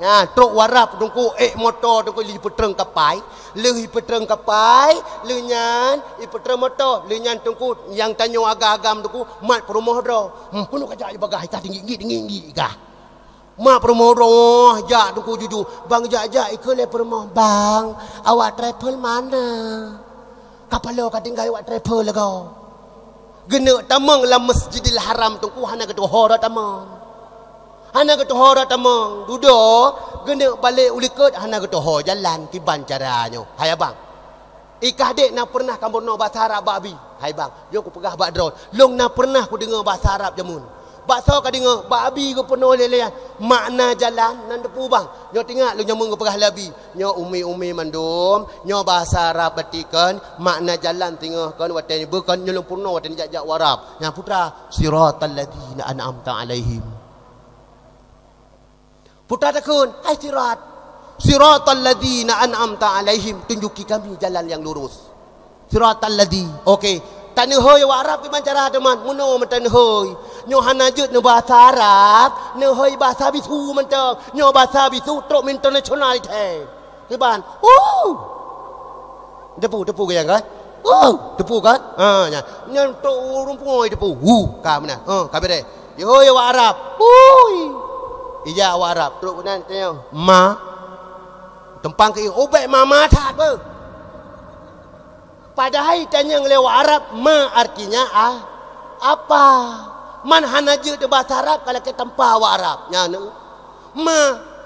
Ya, trok u Arab Teungku ék moto Teungku lheueh ipeutrön kapai, lheueh ipeutrön kapai, lheueh nyan ipeutrön moto, lheueh nyan Teungku nyang tanyoe agam-agam Teungku mat peurumoh droe. Hmm, keuneuk kajak jibagah ikah tinggi-tinggi-tinggi ikah. Mak peurumoh droe jak Teungku juju. Bang jak-jak ikheun lé peurumoh, "Bang, awak travel mana? Kapalo ka tinggai awak travel lagoe." Geuneuk tamong lam Masjidil Haram Teungku hana geutuho droe tamong. Hana geutuho droe tamong. Dudoe geuneuk balek u likot hana geutuho jalan kiban cara nyoe. Hai abang. Ikah dek na peureunah kamoe meurunoe basa Arab bak bi? Hai bang, jeuet kupeugah bak droe, lôn na peureunah kudeungoe basa Arab jameun. Bak soe ka deungoe, bak Abi geupeurunoe lé-lé nyan. Makna jalan nan teupeue bang. Nyoe teuingat lôn nyang meungeue peugah lé Abi. Nyoe umi-umi mandum, nyoe bahasa Arab batikon, makna jalan singoh kon watée nibeu kon nyoe lôn peurunoe watée nijak-jak u Arab. Nyan putra, siratal ladzina an'amta 'alaihim. Putra takheun, "Hai sirat, siratal ladzina an'amta 'alaihim, tunjuki kami jalan yang lurus." Siratal ladzi. Oke. Taneuhôi awak Arab kiban cara teuma. Meunoe meutaneuhôi. Nyoe hana jeuet neu bahasa Arab, neuhôi bahasa bisu mantong. Nyoe bahasa bisu trok internasional thèe. Kiban. Uh! Teupeu, teupeu gayang kan? Uh! Teupeu kan? Ha, nya. Nyan trok ureuëng pungo teupeu. Uh, ka meunan. Ha, ka beureh. Yoi awak Arab. Hui. Ija awak Arab. Trok meunan tanya. Ma. Teumpang keu, "Oh, bék mama that beuh." Padahai tanyong lé awak Arab, "Ma" artinya, ah, "apa?" Man hana jeuet teu bahasa Arab ka lakée tampa awak Arab. Nyan, "Ma,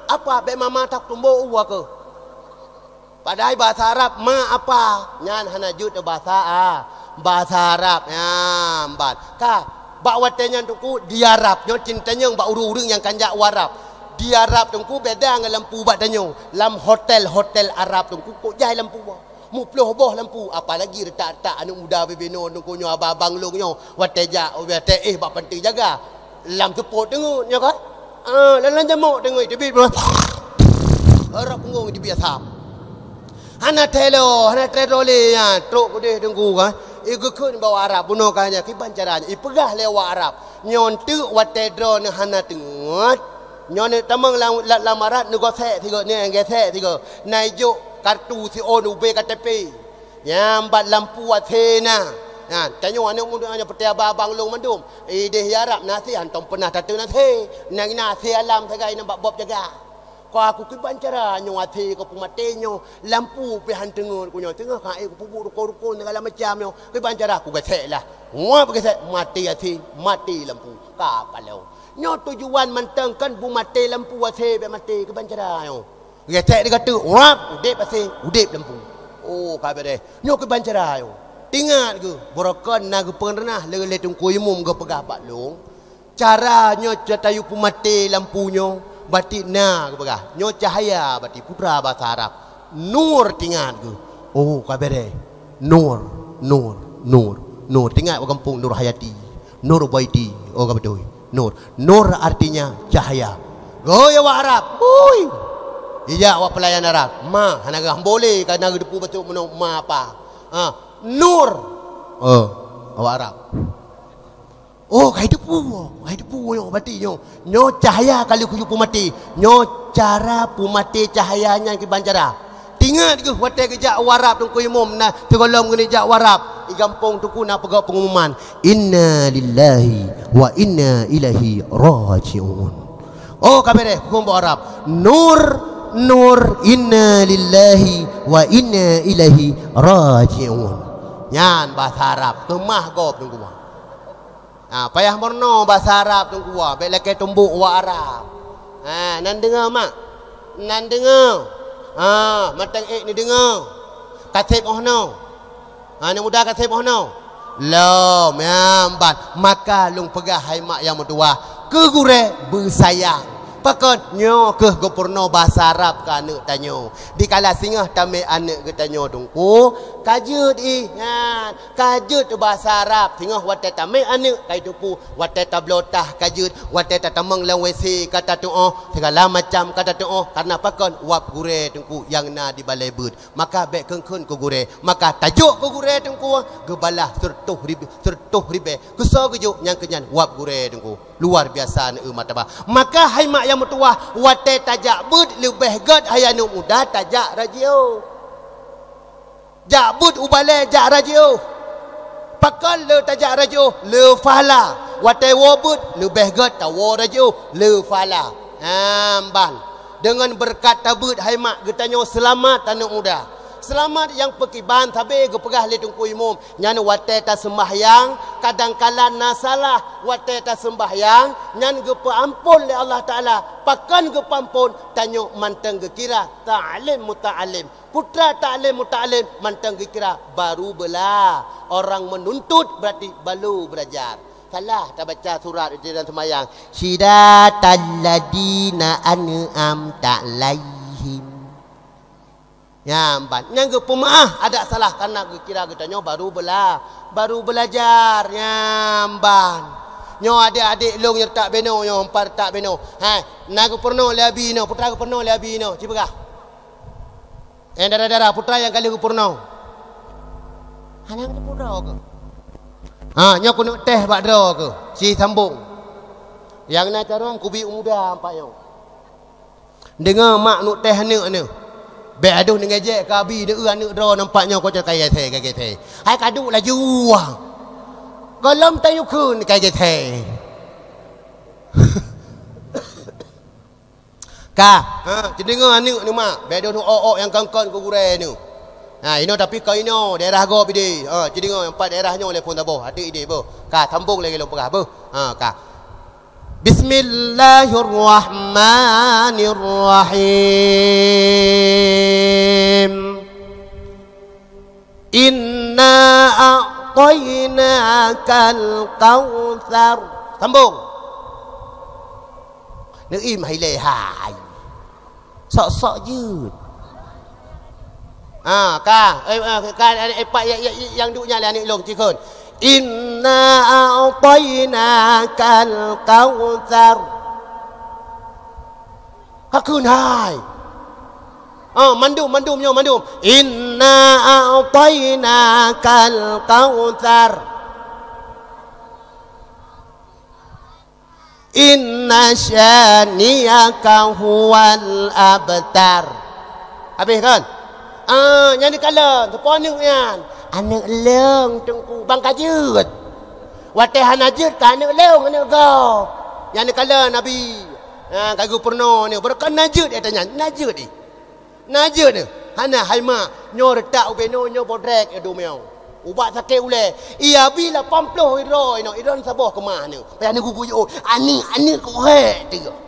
apa?" Bék mama that tumbok u aku. Padahai bahasa Arab, "Ma apa?" Nyan hana jeuet teu bahasa, ah, bahasa Arab. Nyan, ban. Ka, bak watée nyan teungku, di Arab. Nyoe cit tanyong bak ureuëng-ureuëng nyang kan jak u Arab. Di Arab teungku beda ngon lampu bak tanyoe. Lam hotel-hotel Arab teungku, kok jai lampu. Muploh boh lampu, apalagi retak-retak aneuk muda bibinoe nungku nyoe abang-abang lôn nyoe, watée jak, watée éh bak panti jaga. Lam seupôt teungeut nyoe kan? Ah, lam, lam jamok teungeut teubiet. Rot punggong teubiet asam. Hana telo, hana telo lé nyan, trok keudeh teungku kan. Igeukheun bak Arab bunoe ka nyan, kiban cara nyan. Ipeugah lé awak Arab, nyoe teuk watée droeneuh hana teungeut. Nyoe neutamong lam, lam, lam arat neugosek sigoe, neugesek sigoe. Na ijok kartu siôn ubé K T P. Nyang bat lampu até na. Nyan, tanyoe aneuk muda nyoe peuté abang-abang lôn mandum. Ideh Arab na até hántom peunah tateun até. Nang na até alam sagai nang bak bob jaga. Ka aku kiban cara nyoe até ka peumaté nyoe, lampu pih han teungeut ku nyoe. Teungoh ka ék ku peubuet rukon-rukon segala macam nyoe. Kiban cara ku gesek lah. Nguap gesek, maté até, maté lampu. Ka palong. Nyoe tujuan mantong kan beumaté lampu até bék maté, kiban cara nyoe. Gesek di katu, wap, udeb até, udeb lampu. Oh, ka beureh. Nyoe kiban cara nyoe. Ingat geuh, beurokon na geupeunreunah lé, lé Teungku Imum geupeugah bak lôn. Cara nyoe, cara tayue peumaté lampu nyoe, batit na geupeugah. Nyoe cahya batit, putra basa Arab. Nur, tingat geuh. Oh, ka beureh. Nur, nur, nur, nur. Tingat bak gampông Nur Hayati, Nur Baiti. Oh, ka beutôi. Nur. Nur artinya cahya. Goi awak Arab. Hui. Ijak awak pelayan Arab. Ma, hana geuh boleh, ka na geuh teupeu bacut meunoe ma apa. Ha, nur. Oh, awak Arab. Oh, ka jiteupeue, ka jiteupeue nyoe, berarti nyoe. Nyoe cahya ka lheueh geuyue peumaté. Nyoe cara peumaté cahya nyan kiban cara. Tingat geuh watée geujak u Arab Teungku Imum na sigohlom geuneuk jak u Arab, di gampông Teungku na peugah peungumuman, "Inna lillahi wa inna ilaihi raji'un." Oh, ka beureh, huköm bak Arab. Nur, nur, inna lillahi wa inna ilaihi raji'un. Nyan basa Arab, keumah gob Teungku. Ha, payah meurunoe basa Arab Teungku, bék lakée tumbok awak Arab. Ha, nan deungoe mak? Nan deungoe? Ha, mantong ék neudeungoe. Ka sép 'oh noe? Ha, aneuk muda ka sép 'oh noe? Lom, nyan ban. Maka lôn peugah hai mak nyang meutuwah, keu gurée beusayang. Pakon? Nyoe kheueh geupeurunoe basa Arab keu aneuk tanyoe. Dikala singoh tamé aneuk geutanyoe Teungku, ka jeuet ih nyan. Ka jeuet basa Arab, singoh watée tamé aneuk ka jiteupeue, watée tabloe tah ka jeuet, watée tatamong lam W C ka tatuoh, segala macam ka tatuoh, karena pakon? Wab gurée Teungku nyang na di balée beuet. Maka bék kheun-kheun keu gurée, maka tajok keu gurée Teungku, geubalah seureutôh ribée, seureutôh ribée, keusoe geujok nyang keu nyan wab gurée Teungku. Luar biasa neu mata bah. Maka hai mak nyang meutuwah, watée tajak beuet leubeh gét hai aneuk muda tajak rajioh. Jak beuet u balée jak rajioh. Pakon le tajak rajioh? Le pahala. Watée woe beuet, leubeh gét tawoe rajioh, le pahala. Nyan ban. Deungon beureukat tabeuet hai mak geutanyoe seulamat aneuk muda. Seulamat nyang peukiban sabe geupeugah lé Teungku Imum, nyan watée taseumbahyang, kadang kala na salah watée taseumbahyang, nyan geupeuamphon lé Allah Taala. Pakon geupeuamphon? Tanyoe mantong geukira ta'lim muta'allim. Putra ta'lim muta'allim mantong geukira baru bela. Orang menuntut berarti baru belajar. Salah tabaca surat di dalam seumayang. Siratal ladzina an'amta 'alaihim. Nyan ban. Nyang geupeumaáh adak salah, karena geukira geutanyoe baru bela-, baru belajar. Nyan ban. Nyoe adék-adék lôn nyang retak beno, nyoe empat retak beno. Hai, na geupeurunoe lé abi nyoe, putra geupeurunoe lé abi nyoe. Ci peugah. Eh, dara-dara, putra nyang ka lheueh geupeurunoe. Hana geupeurunoe keuh? Ha, nyoe keuneuk teh bak droe keuh. Ci sambong. Nyang na carông kubi u muda nampak nyoe. Deungoe mak neuk teh aneuk neuh. Bèk adoh neungejek keu abi, neueu aneuk droe nampak nyoe kocok kai gesè, kai gesè. Hai ka duek laju. Gohlom tayue kheun kai gesè. Ka, ha, ci deungoe aneuk neuh mak, bèk adoh neuh ôk-ôk nyang kon-kon keu gurèe neuh. Ha, inoe tapi kon inoe, daerah gob idéh. Ha, ci deungoe empat daerah nyoe lé phôn saboh, até idéh boh. Ka, sambong lagèe lôn peugah boh. Ha, ka. Bismillahirrahmanirrahim. Inna a'tainakal kautsar. Sambong. Neuim hai lé hai. Sok-sok jeuet. Ha, ka. Eh, eh, ka, eh, eh, pak, ya, ya, ya, nyang duek nyan lé aneuk lôn, ci kheun. Inna a'tainakal kautsar. Ka kheun hai. Ha, mandum, mandum nyoe, mandum. Inna a'tainakal kautsar. Inna syani'aka huwal abtar. Habéh kan? Ah, nyan dikalon, soe po aneuk nyan? Aneuk lôn, Teungku, ban ka jeuet. Watèe hana jeuet ka aneuk lôn, aneuk gob. Nyan dikalon Nabi. Ha, ka geupeurunoe nyoe, barokon na jeuet, eh, tanya, na jeuet, eh. Na jeuet nyoe, hana hai mak, nyoe retak ubé nyoe, nyoe bodrek nyoe dumeue. Ubat sakét ulèe, iya bi lapan ploh droe inoe, droeneuh saboh keumah nyoe. Payah neugugu yôh, aneuk, aneuk kuhek tiga.